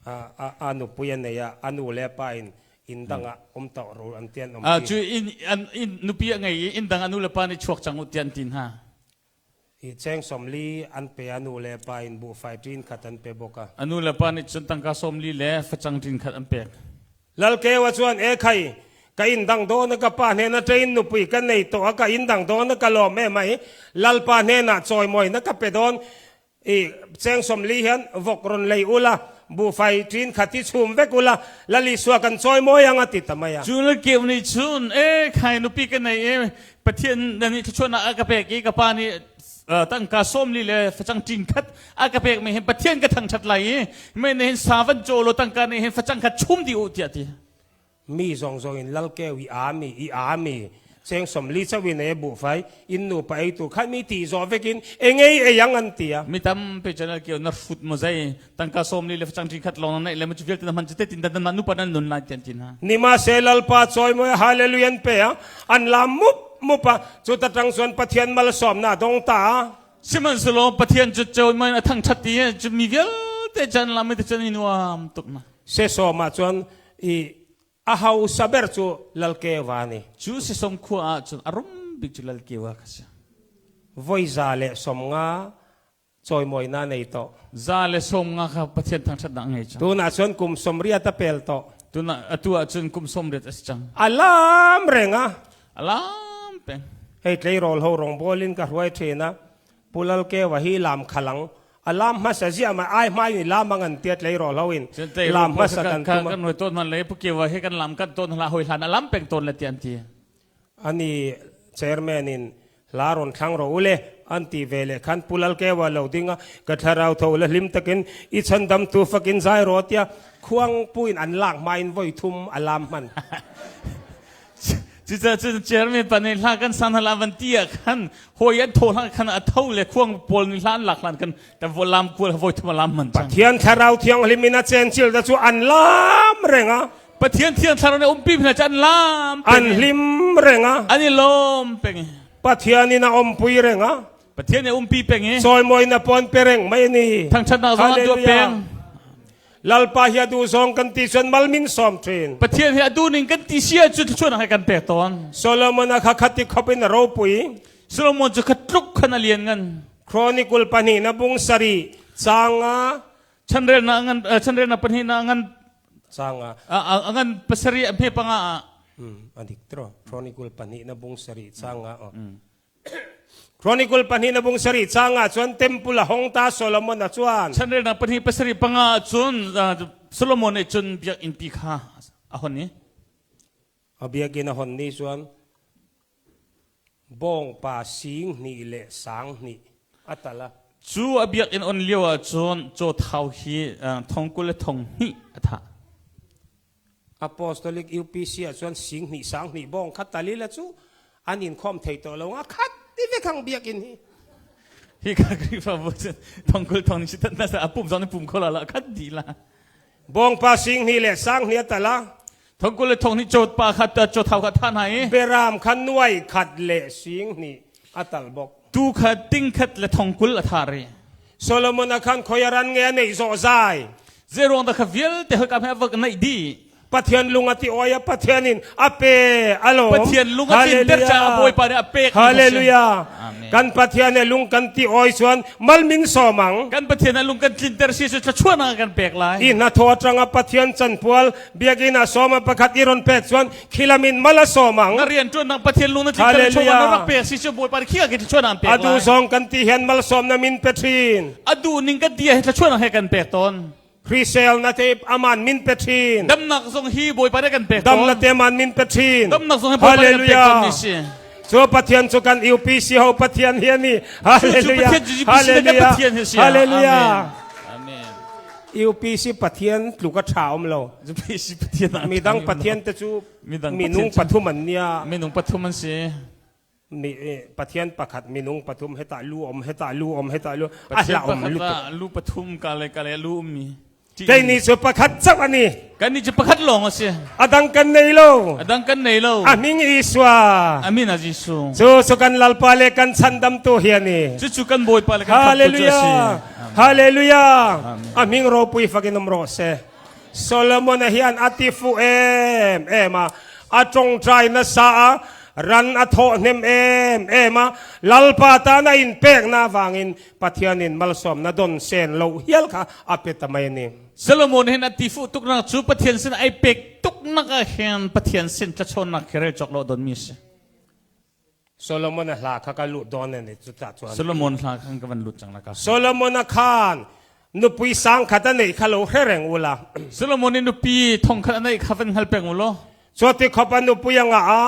a nupui a nei a a nu le pa in inn dang ah um to ru an tian um ti. Cu in in nupi a ngei i inn dang a nu le pa nih chuak cang u tian tin ha. I cheng 40 an pe a nu le pa in buhfai ṭin khat an pe bawk a. A nu le pa nih cun tangka 40 le facang ṭin khat an pek. Lalkewa chuan e khai ka inn dang dawn a ka pa hnena ṭein nupui ka nei tawh a ka inn dang dawn a ka lawm em mai lalpa hnenah chawimawi na ka pe dawn i cheng 40 hian vok rawn lei ula buhfai ṭin khat hi chhum vek ula Lalisua kan chawimawi ang a ti ta mai a. Cu Lalkeu nih cun e khai nupi ka nei i Pathian na nih thluachuahnak a ka pek i ka pa nih tangka 40 le facang ṭin khat a ka pek mi hin Pathian ka thangṭhat lai i mei nih hin sa van caw law tangka nih hin facang kha chum dih u tiah ti. Mi zong zong in lalkeu i a mi i a mi. Cheng 40 chauhin ei a buhfai, in nupa ei tur khan mi tih zawh vekin engei ei ang an ti a. Mi tampi channel kio na hrut maw zei tangka 40 le facang ṭi khat lawng na neih le maw cu vialte na hman cu te tin dan nan nupa nan nun lai tian ti hna. Nimahse Lalpa chawimawi hallelujah an pe a, an lam mup mup a, chuta ṭang chuan Pathian malsawmna a dawng ta a. Sihmanhsehlaw Pathian cu chawimawi a thangṭhat i cu mi vialte cu an lam i ti cun i nuam tuk na. Sesawm ah chuan i A hausa ber cu Lalkeva a ni. Cu Sisom khua ah cun a rum bik cu Lalkeva kha si. Voi 150 cawimawinak nei tawh. 150 kha Pathian thangṭhatnak a ngei cang. Tunah cun kum 80 a pel tawh. Tunah atu ah cun kum 80 a si cang. A lam reng a. A lam peng. Hei tleirawl ho rawngbawl in ka hruai ṭhin a. Pu Lalkewa hi lam khalang a lam hmasa ziah ma ai hmai ni lam ang an tia tleirawl ho in lam hmasa kan tum kan hoi ton man le Pu Kewa hi kan lam kan ton hla hoi hlan a lam peng ton le ti an ti. Ani chairman in hla ron thlang ro ule an ti ve le khan Pu Lalkewa lo dinga ka thlarau tho la hlim takin i chandam tu fakin zai ro tia khuang puin an lak ma in voi thum a lam hman. Cucaah cun chairman pa nih hla kan san hla van ti ah khan hawi an tho hlan khan a tho le khuang pawl nih hla an lak hlan khan ta lam kual voi thum a lam man cang. Pathian thlarau thianghlim in a cencil da cu an lam reng a. Pathian thiang thlarau nih umpi hna cu an lam an hlim reng a. An i lawm peng i. Pathian in a ompui reng a. Pathian nih umpi peng i. Chawimawi na pawn pe reng mai ni. Thangṭhatnak zong an tuah peng. Lalpa hi a duh zong kan ti cun malmin sawm ṭhin. Pathian hi a duh ning kan ti si ahcun thluachuahnak he kan pek tawn. Solomon a kha khati khop in a ropui. Solomon cu kha tluk khan a lian ngan. Chronicle pahnih na bung sarih canga Chanrel na ngan chanrel na pahnih na ngan canga a ngan pasarih a hme panga ah. Adik tro Chronicle pahnih na bung sarih canga. Chronicle pahnih na bung sarih cang ah cun temple a hong ta Solomon a chuan. Chanrelnak pahnih pasarih panga ah cun Solomon nih cun biakinn pi kha a hon i. A biakinn a hon ni cun bawngpa sing hnih le sang hnih a tal a. Cu a biakinn on lio ah cun caw thau hi thong 20 le thong hnih a thah. Apostolic UPC ah cun sing hnih sang hnih bawng kha talila cu an in khawm thei to lo nga khat ti ve khang biakinn hi. Hi ka Khrihfabu cun thong 20 thong si tat na sa a pum zong ni pum kho la la khat di la. Bawng pa sing hnih le sang hnih a tala. Thong 20 le thong hnih chawt pa kha ta chaw thau kha tha hna i. Beram kha nuai khat le sing hnih a tal bok. Tu kha ting khat le thong 20 a tha ri. Solomon a khan khoiaran nge a neih zawh zai. Zeiruang dah kha vialte hoi kam he a va naih dih? Pathian lung a ti oi a Pathian in a pe alawm. Pathian lung a tlinter caah Bawipa nih a pek. Hallelujah. Kan Pathian he lung kan ti oi chuan malmin sawmang. Kan Pathian a lung kan tlinter si cu thluachuahnak kan pek lai. I hna thaw atanga Pathian chanpual biakinn ah sawma pakhat i ron pek chuan khilam in mal a sawmang. Na rian ṭuannak Pathian lung na tlinter chungah na rak pek si cu Bawipa nih khi ka thluachuahnak an pek lai. Adu zong kan ti hian malsawm na min pe ṭhin. Adu ning kan ti ah thluachuahnak he kan pek tawn. Hrisel na te aman min pe ṭhin. Damnak zong hi Bawipa nih kan pek tawn. Dam na te aman min pe ṭhin. Damnak zong hi Bawipa nih kan pek tawn mi si. Cu Pathian cu kan UPC ho Pathian hi ani. Hallelujah. Hallelujah. Hallelujah. Amen. UPC Pathian tluk a ṭha um lo. UPC Pathian Midang Pathian te cu minung pathum an nia. Minung pathum an si. Pathian pakhat minung pathum heta lu om heta lu om heta lu a hla om lu lu pathum ka le ka le lu ummi. Kei ni cu pakhat chauh ani. Kan ni cu pakhat lawng a si. A dang kan nei lo. A dang kan nei lo. A hming Isua. Amin a Jesuh. Cu cu kan Lalpa le kan chandamtu hi ani. Cu cu kan Bawipa le kan khamtu cu a si. Hallelujah. A hming ropui fakin um rawh seh. Solomon hian a ti fu em em a. A ṭongṭai nasa a, ran a thawh hnem em em a. Lalpa tan a in pekna vangin Pathian in malsawmna don sen lo hial kha a pe ta mai a ni. Solomon hin a ti fuh tuknak cu Pathian sin ai pek tuknak ah hin Pathian sin tlachawnnak khi rel cawk lo don mi si. Solomon a hla kha ka luh dawn ani cu ta chuan. Solomon hla khan ka van lut cang la ka. Solomon a khan nupui sang khat a neih kha lo hre reng ula. Solomon in nupi thong khat a neih kha van hngal peng u law. Cuati khop a nupui a ngah a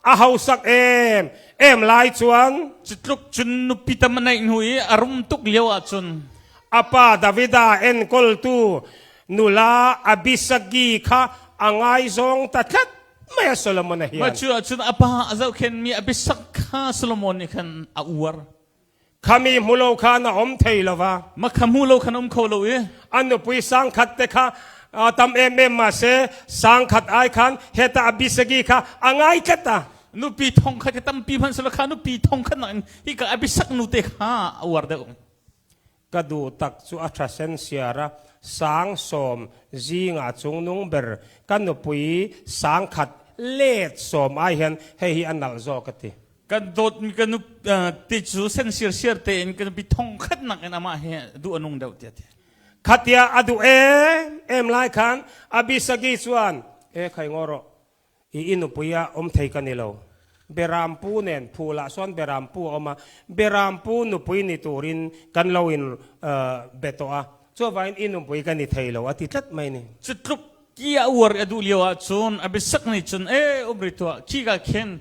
a hausak em em lai chuan. Cutluk cun nupi tam a neih hnu i a rum tuk lio ahcun. A pa Davida enkawltu nula Abisagi kha a ngaizawng ta tlat. mai a Solomon a hian. Mah cu ahcun a pa a zohkhenmi a biasak kha Solomon nih khan a uar. Khami hmulo khan a um thei lova. Mah kha hmu lo khan um kho lo i. An nupui sangkhat te kha tam em em ma se sangkhat ai khan heta Abisagi kha a ngai tlat a. Nupi thong khat tampi hman sela kha nupi thong khat nak in hi ka Abisak nu te kha a uar deuh. Ka duh tak chu a tha sen siara sang sawm zinga chungnung ber ka nupui sangkhat let sawm ai hian hei hi a nalh zawk ka ti. Kan dawtmi ka nu ti cu sen sirsiar tein kan nupi thong khat nak in amah hi duh a nung deuh tiah ti. Khatia a duh em em lai khan Abisagi chuan e khai ngaw rawh i i nupui ah um thei ka ni lo Berampu nen phul ah sawn Berampu a awm a Berampu nupui ni turin kan lo in be tawh a chuvangin i nupui ka ni thei lo a ti tlat mai ni. Cu tluk Ki a uar i a duh lio ahcun a biasak nih cun e um ri tuah khi ka khin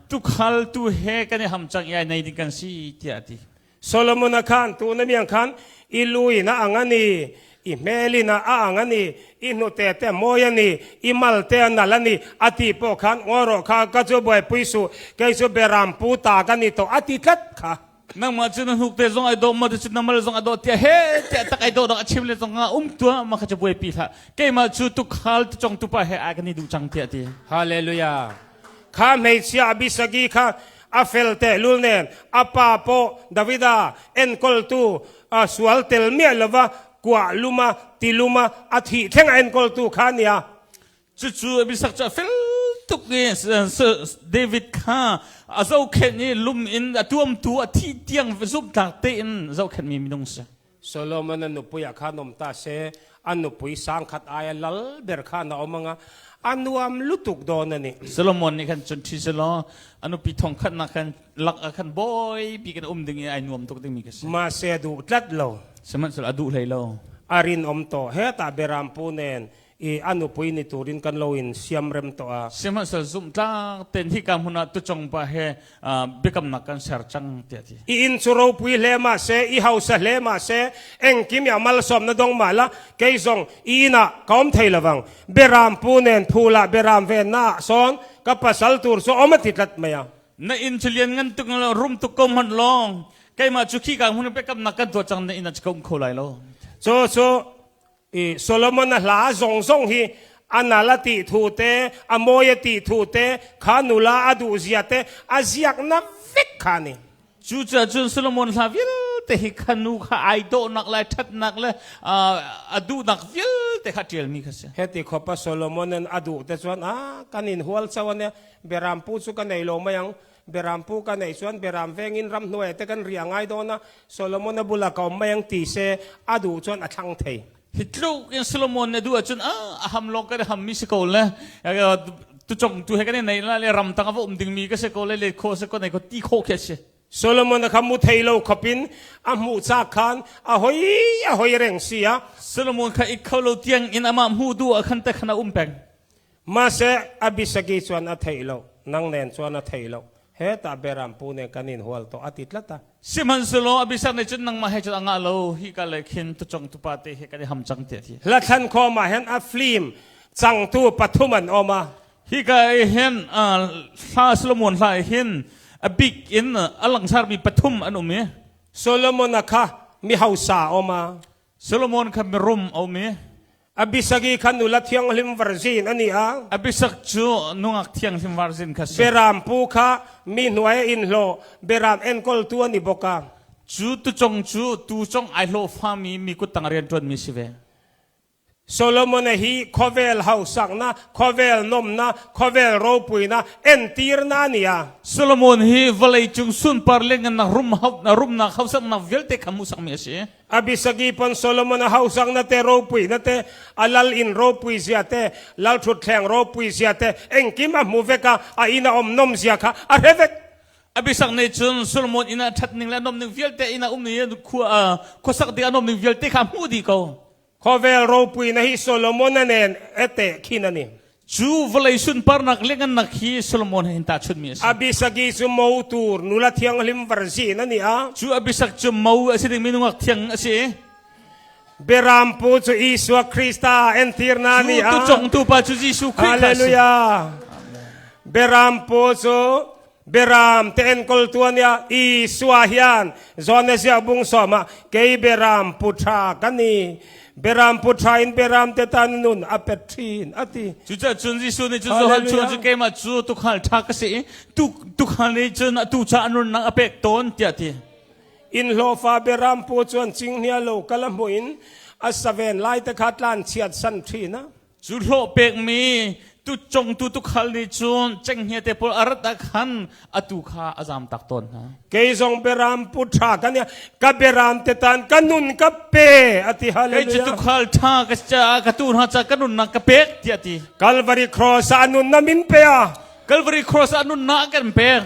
tukhal tu he kan i ham cang i ai nei ding kan si tiah a ti. Solomon a khan tu na miang khan i lui na ang ani i hmel in a ang ani i hnute te mawi ani i mal te a nal ani a ti pawh khan ngaw rawh kha ka chu buaipui suh kei chu beram pu ta ka ni tawh a ti tlat kha. Nangmah cu na hnuk te zong ai dawh ma cu na mal zong a dawh tiah he tiah tak ai dawh dang a chim le zong ah um tuah ma kha cu buaipi hlah keimah cu tukhal tucong tupa he ai kan i duh cang tiah ti. Hallelujah. Kha hmeichhia Abisagi kha a fel te lul nen a pa pawh Davida enkawltu sual tel miah lova kuah luma tiluma a thih thleng a enkawltu kha nia. Cucu Abisak cu a fel tuk i David kha a zohkhenh i lum in a tuamtu a thih tiang zumhtlak tein zohkhenhmi minung si. Solomon a nupui ah khan um ta se, a nupui sangkhat aia lal ber khan a um anga, a nuam lutuk dawn a ni. Solomon nih khan cun ṭhi selaw a nupi thongkhatnak khan lak ah khan bawi bik in a um ding i ai nuam tuk dingmi ka si. Mahse a duh tlat lo. Sihmanhsehlaw a duh hlei lo. A rinawm tawh. Hetah Berampu nen i a nupui ni turin kan lo in siamrem tawh a. Sihmanhsehlaw zumhtlak tein hika hmun ah tucong pa he biakamnak kan ser cang tiah a ti. I inn cu ropui hle mah seh, i hausa hle mah seh, engkim i a malsawm na dong mah la, kei zong i inn ah ka um thei lovang. Beram pu nen phul ah beram vennak ah sawn ka pasal tur cu om a ti tlat mai a. Na inn cu lian ngan tuk rum tuk ko hmanh lawng keimah cu khika hmun biakamnak kan tuah cang na inn ah cu ka um kho lai lo. Cu cu I Solomon a hla zong zong hi a nal a tih thu te, a mawi a tih thu te, kha nula a duh zia te, a ziakna vek kha ni. Cucaah cun Solomon hla vialte hi kha nu kha ai dawhnak le ṭhatnak le a duhnak vialte kha ṭialmi kha si. Heti khawp a Solomon in a duh te chuan a kan in hual cho ania berampu chu ka nei lo mai ang berampu ka neih chuan beram vengin ramhnuai te kan riah ngai dawn a, Solomon a bulah ka awm mai ang ti se a duh chuan a thlang thei. Hi tluk in Solomon nih a duh ahcun a ham lawng kan i hammi si ko le tucong tu he kan i nei la le ramtang a va um dingmi ka si ko le let khawh si ko nei ko ti khawh khi a si. Solomon a kha mu thei lo khop in a hmuh cak khan a hoi a hoi reng si a. Solomon kha ik kho lo tiang in amah hmuh duh ah khan te khan a um peng. Mahse Abisagi chuan a theih lo, nang nen chuan a theih lo. Hetah Berampu nen kan in hual tawh a ti tlat a. Sihmanhsehlaw Abisak nih cun nangmah he cun a ngah lo, hika le khin tucong tupa te he kan i ham cang tiah a ti. Hlathlan khawm ah hin a film cangtu pathum an um a. Hika i hin hla Solomon hla i hin a bik in a langsarmi pathum an um i. Solomon a kha mi hausa a um a. Solomon kha mirum a um i. Abisagi kha nula thianghlim virgin a ni a. Abisak cu nungak thianghlim virgin kha si. Beram pu kha mi hnuai a in hlawh, beram enkawltu a ni bawk a. Cu tucong cu tucong ai hlawhfami mi kuttang rianṭuanmi si ve. Solomon hi khawvel hausakna, khawvel nomna, khawvel ropuina entirna a ni a. Solomon hi vawleicung sunpar le ngannak rumnak hausaknak vialte kha hmuhsakmi a si. Abisagi pawn Solomon a hausakna te ropuina te, a lal inn ropui zia te, lal ṭhutthleng ropui zia te, engkim a hmu vek a, a inn a awm nawm zia kha a hre vek. Abisak nih cun Solomon inn ah ṭhat ning le a nawm ning vialte inn ah um i khua khuasak ding a nawm ning vialte kha a hmuh dih ko. Khawvel ropuina hi Solomon a nen e teh khin a ni. Cu vawlei sunparnak le ngannak hi Solomon he hin tahchunhmi a si. Abisagi cu mo tur nula thianghlim virgin a ni a. Cu Abisak cu mo a si dingmi nungak thiang a si. Berampu chu Isua Krista entirna ni a. Tu congtu pa chu Jesuh Khrih Hallelujah. Berampu chu Beram te enkawl tu ania Isua hian Jonesia bung sawma kei beram pu tha ka ni beram pu tha in beram te tan nun a pe thin ati. Cucaah cun Jesuh nih cun Johan chung cu keimah cu tukhal tha ka si i tukhal nih cun atu ca a nunnak a pek tawn tiah ti. In hlawhfa beram pu chuan cinghngia lo kal a hmuh in a saven lai te kha tlan chiat san thin a. Cu hlawh pekmi tucongtu tukhal nih cun cenghngia te pawl a rat ah khan atu kha a zam tak tawn hna. Kei zong beram pu tha kan ka beram te tan ka nun ka pe ati hallelujah. Kei cu tukhal tha ka ca ka tu hna ca ka nunnak ka pek tiah ti. Calvary cross ah nun na min pe a. Calvary cross ah nunnak kan pek.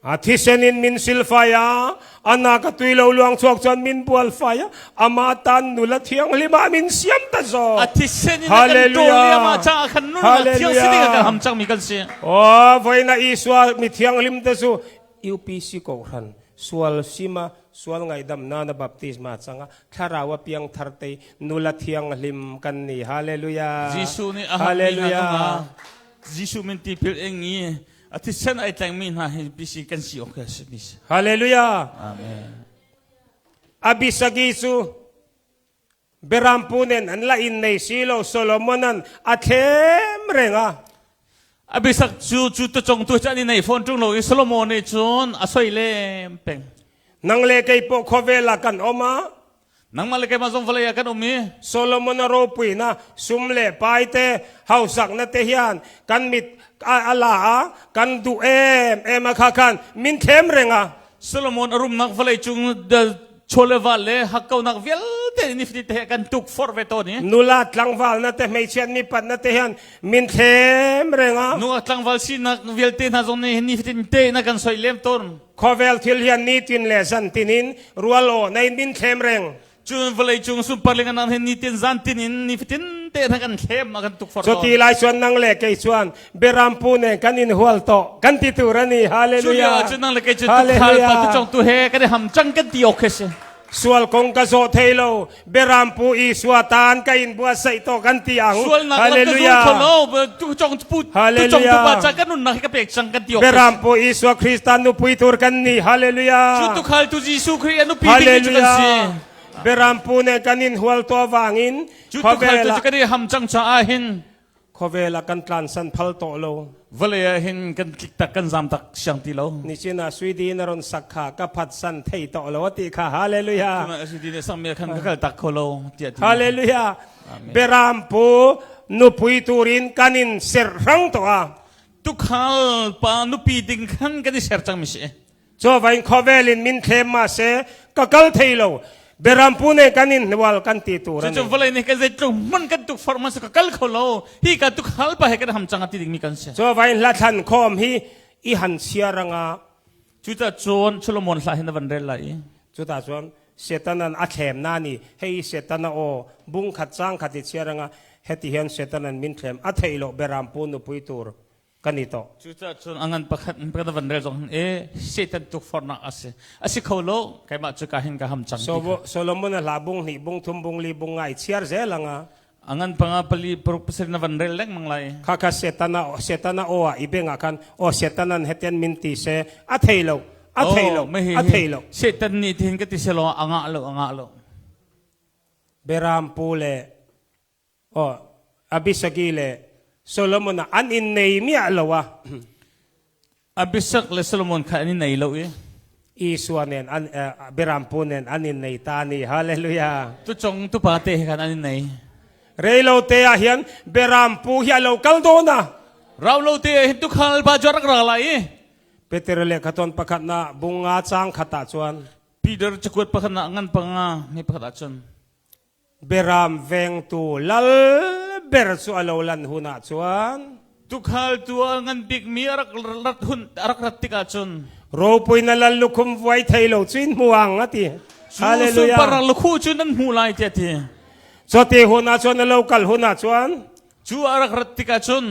A thisen in min silfai a, a nak a tui lo luang chuak chuan min bual fai a, ama tan nula thianghlim ah min siam ta zaw. A thisen in a kan ṭawl i amah caah khan nunnak thiang si ding ah kan ham cangmi kan si. Oh, voina Isua mi thianghlim te cu UPC ko hran sual sima sual ngaidam na na baptisma changa thlarau a piang thar te nula thianghlim kan ni hallelujah Jesuh nih a hammi hna Jesuh min tipil ing i A thisen ai tlengmi hna hi bisi kan si awk a si bisi. Hallelujah. Amen. Abisagi cu Berampu nen an la in nei si lo Solomonan a thlem reng a. Abisak cu cu tu cong tu chan i nei phone ṭung lo i Solomon nih cun a soi lem peng. Nang le kei pawh khawvel ah kan om a. Nangmah le keimah zong vawlei ah kan um i Solomon a ropuina sum le pai te hausakna te hian kan mit a la a kan duh em em a kha khan min thlem reng a. Solomon a rumnak vawlei cung chawleva le hakkaunak vialte ni te kan tuk forh ve tawn i Nula tlangval na te hmeichhiat mi pat na te hian min thlem reng a. Nu tlangval sinak vialte hna zong nih nifatin te na kan soi lem tawn. Khawvel thil hian nitin le zantin in rual aw nei min thlem reng. Cun vawlei cung sunpar le ngan hin nitin zantin in nifatin te na kan thlem a kan tukforh tawn. Cuti lai chuan nang le kei chuan Berampu ne kan in hual to kan ti tur ani hallelujah. Cu nang le kei cu tukhal pa tu chong tu he kan i ham cang kan ti ok si. Sual kong ka zawh thei lo Berampu Isua tan ka in buatsaih to kan ti ang. Sualnak lam ka zul kho lo tu chong pu tu chong tu pa cha kan nunnak hi ka pek cang kan ti ok. Berampu Isua Krista nupui tur kan ni. Hallelujah. Cu tukhal tu Jesuh Khrih a nupi ding cu kan si. Berampu ne kan in hual to wangin cu tukhal tu kan i ham cang caah hin Khawvel ah kan tlansan phal tawh lo. Vawlei ah hin kan tlik tak kan zam tak siang ti lo. Nichin ah Sweden a ron sak kha ka phatsan thei tawh lo a ti kha. Hallelujah. Tuna Sweden sak mi khan ka kal tak kho lo tiah ti. Hallelujah. Beram pu nupui turin kan in ser hrang to a. Tukhal pa nupi ding khan kan i ser cang mi si. Cuvain khawvel in min thlem ma se ka kal thei lo. Berampu ne kan in hnual kan ti tur ani. Cucu vawlei nih kan zeitluk hman kan tukforh man ka kal kho lo. Hi ka tukhal pa he kan ham cang a ti dingmi kan si. Cuvain hlathlan khawm hi i han sia ranga. Cuta cun Solomon hla hin na van rel lai i. Cuta cun Satan an a thlem na ni hei Satan a aw bung khat chang khat i chia ranga heti hian Satan an min thlem a thei lo berampu nupui tur kan i tawh. Cucaah cun a ngan pakhat ka van rel zong e Satan tukforhnak a si. A si kho lo, keimah cu ka hin ka ham cang. Solomon a hla bung hnih bung thum bung li bung ngai chiar zel anga. A ngan panga pali paruk pasarih na van rel lengmang lai. Kha kha Satan a Satan a aw ah i beng ah khan aw Satan an hetian min ti se a thei lo a thei lo a thei lo. Satan nih tihin ka ti se lo a ngah lo a ngah lo. Beram pu le Aw, Abisagi le Solomon ah an in nei miah lo a. Abisak le Solomon kha an i nei lo i. Isua nen an Berampu nen an in nei ta ni. Hallelujah. Tu chong tu pa te he khan an in nei. Reilo te ah hian Berampu hi a lo kal dawn a. Rau lo te ah hin tukhal ba jo rak ra lai i. Peter le khaton pakhat na bunga chang khat ah chuan. Peter cakuat pakhat na ngan panga mi pakhat ah cun. Beram vengtu lal ber cu a lo lan hun ah cun Tukhal tu a ngan bikmi a rak rat hun a rak rat tikah cun ropui na lal lukhum vuai thei lo cu in hmu ang a ti. Hallelujah. Sunparnak lukhu cu nan hmu lai tiah ti. Cuti hun ah cun a lo kal hun ah cun cu a rak rat tikah cun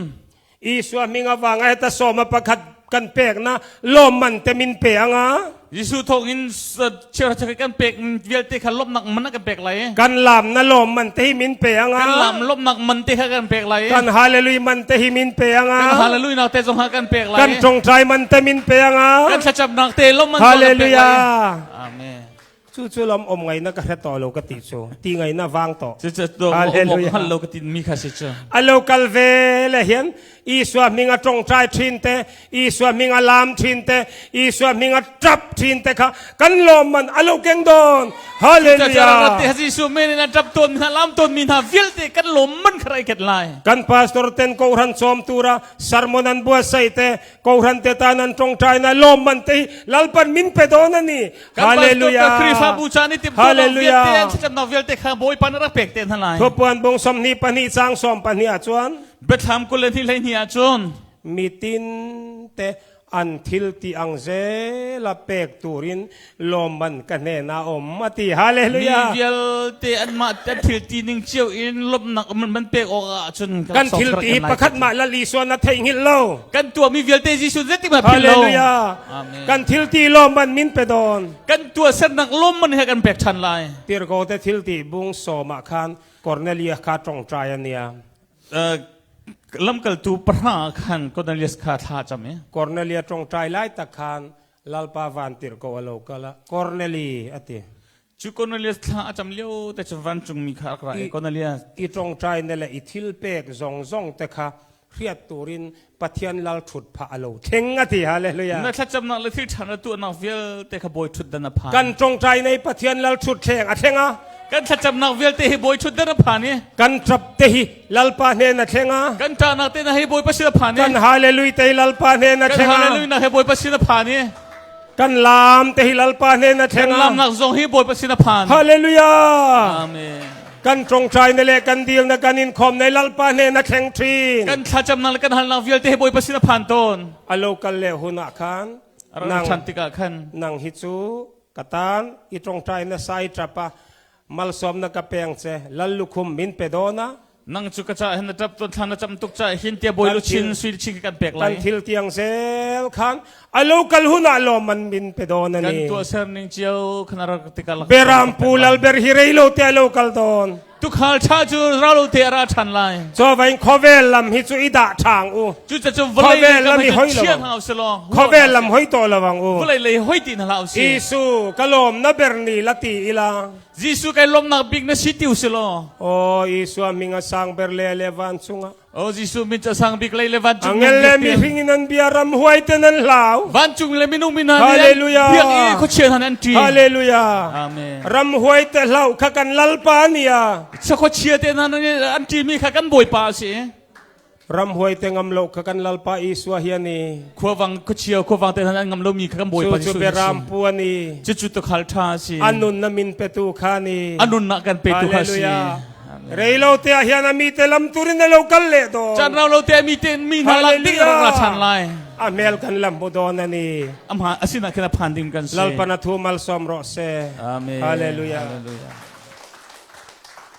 Isua hming avanga heta sawma pakhat kan pek na lawmman te min pe anga. Jesuh thawngin chiara chakri kan pek vialte kha lawmhnak man a kan pek lai. Kan lam na lawmman te hi min pe anga. Kan lam lawmhnak man te kha kan pek lai. Kan hallelujah man te hi min pe anga. Kan hallelujah nak te zong kha kan pek lai. Kan tongtrai man te min pe anga. Kan thlacamnak te lawmman kan pek lai. Hallelujah. Amen. Cu cu lom om ngai na ka hre to lo ka ti cu ti ngai na vang to. Cu cu to Hallelujah. hal lo ka tin mi kha si cu. A lo kal ve le hian Isua hming a tongtai thin te Isua hming a lam thin te Isua hming a tap thin te kha kan lawm man a lo keng dawn Hallelujah. Hallelujah Jesuh men in a tap tawn mi hna lam tawn mi hna vialte kan lawm man kha rai ket lai. Kan pastor ten kohhran chawm tura sermon an buatsaih te kohhran te tan an tongtai na lawm man te hi Lalpan min pe dawn ani Kan pastor Hallelujah ka Khrihfabu ca nih timhtuahnak Hallelujah. vialte an thlacamnak vialte kha Bawipa nih rak pek te hna lai. Thupuan bung 22 cang 12 ah chuan Biathlam 22 ahcun mitin te an thil ti ang zela pek turin lawmman ka hnenah um ati mi hallelujah vialte anmah an thil ti ning cio in lawmhnak man pek awk ahcun kan thil ti pakhat mah lal Isua na theih hngilh lo kan tuahmi vialte Jesuh zeitik hmanh philh lo hallelujah Amen. kan thil ti lawmman min pe dawn kan tuahsernak lawmman he kan pek ṭhan lai tirko te thil ti bung sawm ah khan Cornelia kha tongtrai ania Lamkaltu pahra ah khan Cornelius kha thla a cam i Cornelia tongtai lai tak khan Lalpa van tir ko alo kala Corneli ati cu Cornelius thla a cam lio te cu vancungmi kha a rak ra i Cornelius i tongtai ne le i thil pek zong zong te kha hriat turin Pathian lal thut pha alo thleng ati hallelujah na thlacamnak le thil ṭha na tuahnak vialte kha bawi ṭhutdan a phan kan tongtai nei Pathian lal thut thleng a thleng a kan thlacamnak vialte hi bawi ṭhutdan a phan i kan ṭap te hi lalpa hnen a thleng a kan ṭahnak te na hi bawipa sin a phan i kan hallelujah te hi lalpa hnen a kan thleng a hallelujah nak hi bawipa sin a phan i kan lam te hi lalpa hnen a kan thleng a lamnak zong hi bawipa sin a phan hallelujah amen kan ṭongṭai na le kan dil na kan in khom nei lalpa hnen a thleng ṭhin kan thlacamnak le kan halnak vialte hi bawipa sin a phan tawn a local le hun ah khan a rak nang ṭhan tikah khan nang hi cu ka tan i ṭongṭai na sai ṭap a malsawm na ka peng che lal lukhum min pe dawn a nang cu ka ca hin na ṭap tawn thla na cam tuk ca hin tia bawi luchin sui luchin kan pek lai kan thil tiang zel khan a local hun ah lawm man min pe dawn kan ani tuahser ning cio khan rak tikah lak beram pu lal ber hi rei lo te a local dawn tukhal ṭha cu ralo te a ra ṭhan lai Chaw khawvel lam hi chu i dah ṭhang u. Cucaah vawlei Khawvel lam i hoi lo. Chiang hau si law. Khawvel lam hoi to lawang u. Vawlei lei hoi ti hna hlah u si. Isu ka lawm na ber ni la ti ila. Jesuh kai lawmnak bik na si ti u si law. O Isu a ming a sang ber le le van chungah. O Jesuh min ca sang bik lei le vancung Angel le mihring in an bia ram huai ten an hlau. Vancung le minung min hna Hallelujah. biak i khuachia hna an ṭi. Hallelujah. Amen. Ram huai te hlau kha kan lalpa nia. Khuachia te hna an ṭimi kha kan Bawipa a si. Ram huai te ngam lo kha kan lalpa Isua hi ani. Khuavang khuachia khuavang te hna an ngam lomi kha kan Bawipa Cu cu Jesuh beram a si. pu ani. Cucu tukhal ṭha a si. A nun na min petu kha ni. A nunnak kan petu kha a si. Hallelujah. Rei lo te ah hian a mi te lam turin a lo kal leh dawn. Caan rau lo te a mi te mi hna lak ding a rak ra ṭhan lai. A hmel kan lam mu dawn ani. Amah a sinah khin a phan ding kan si. Lalpan a thu malsawm rawh se. Amen. Hallelujah. Hallelujah.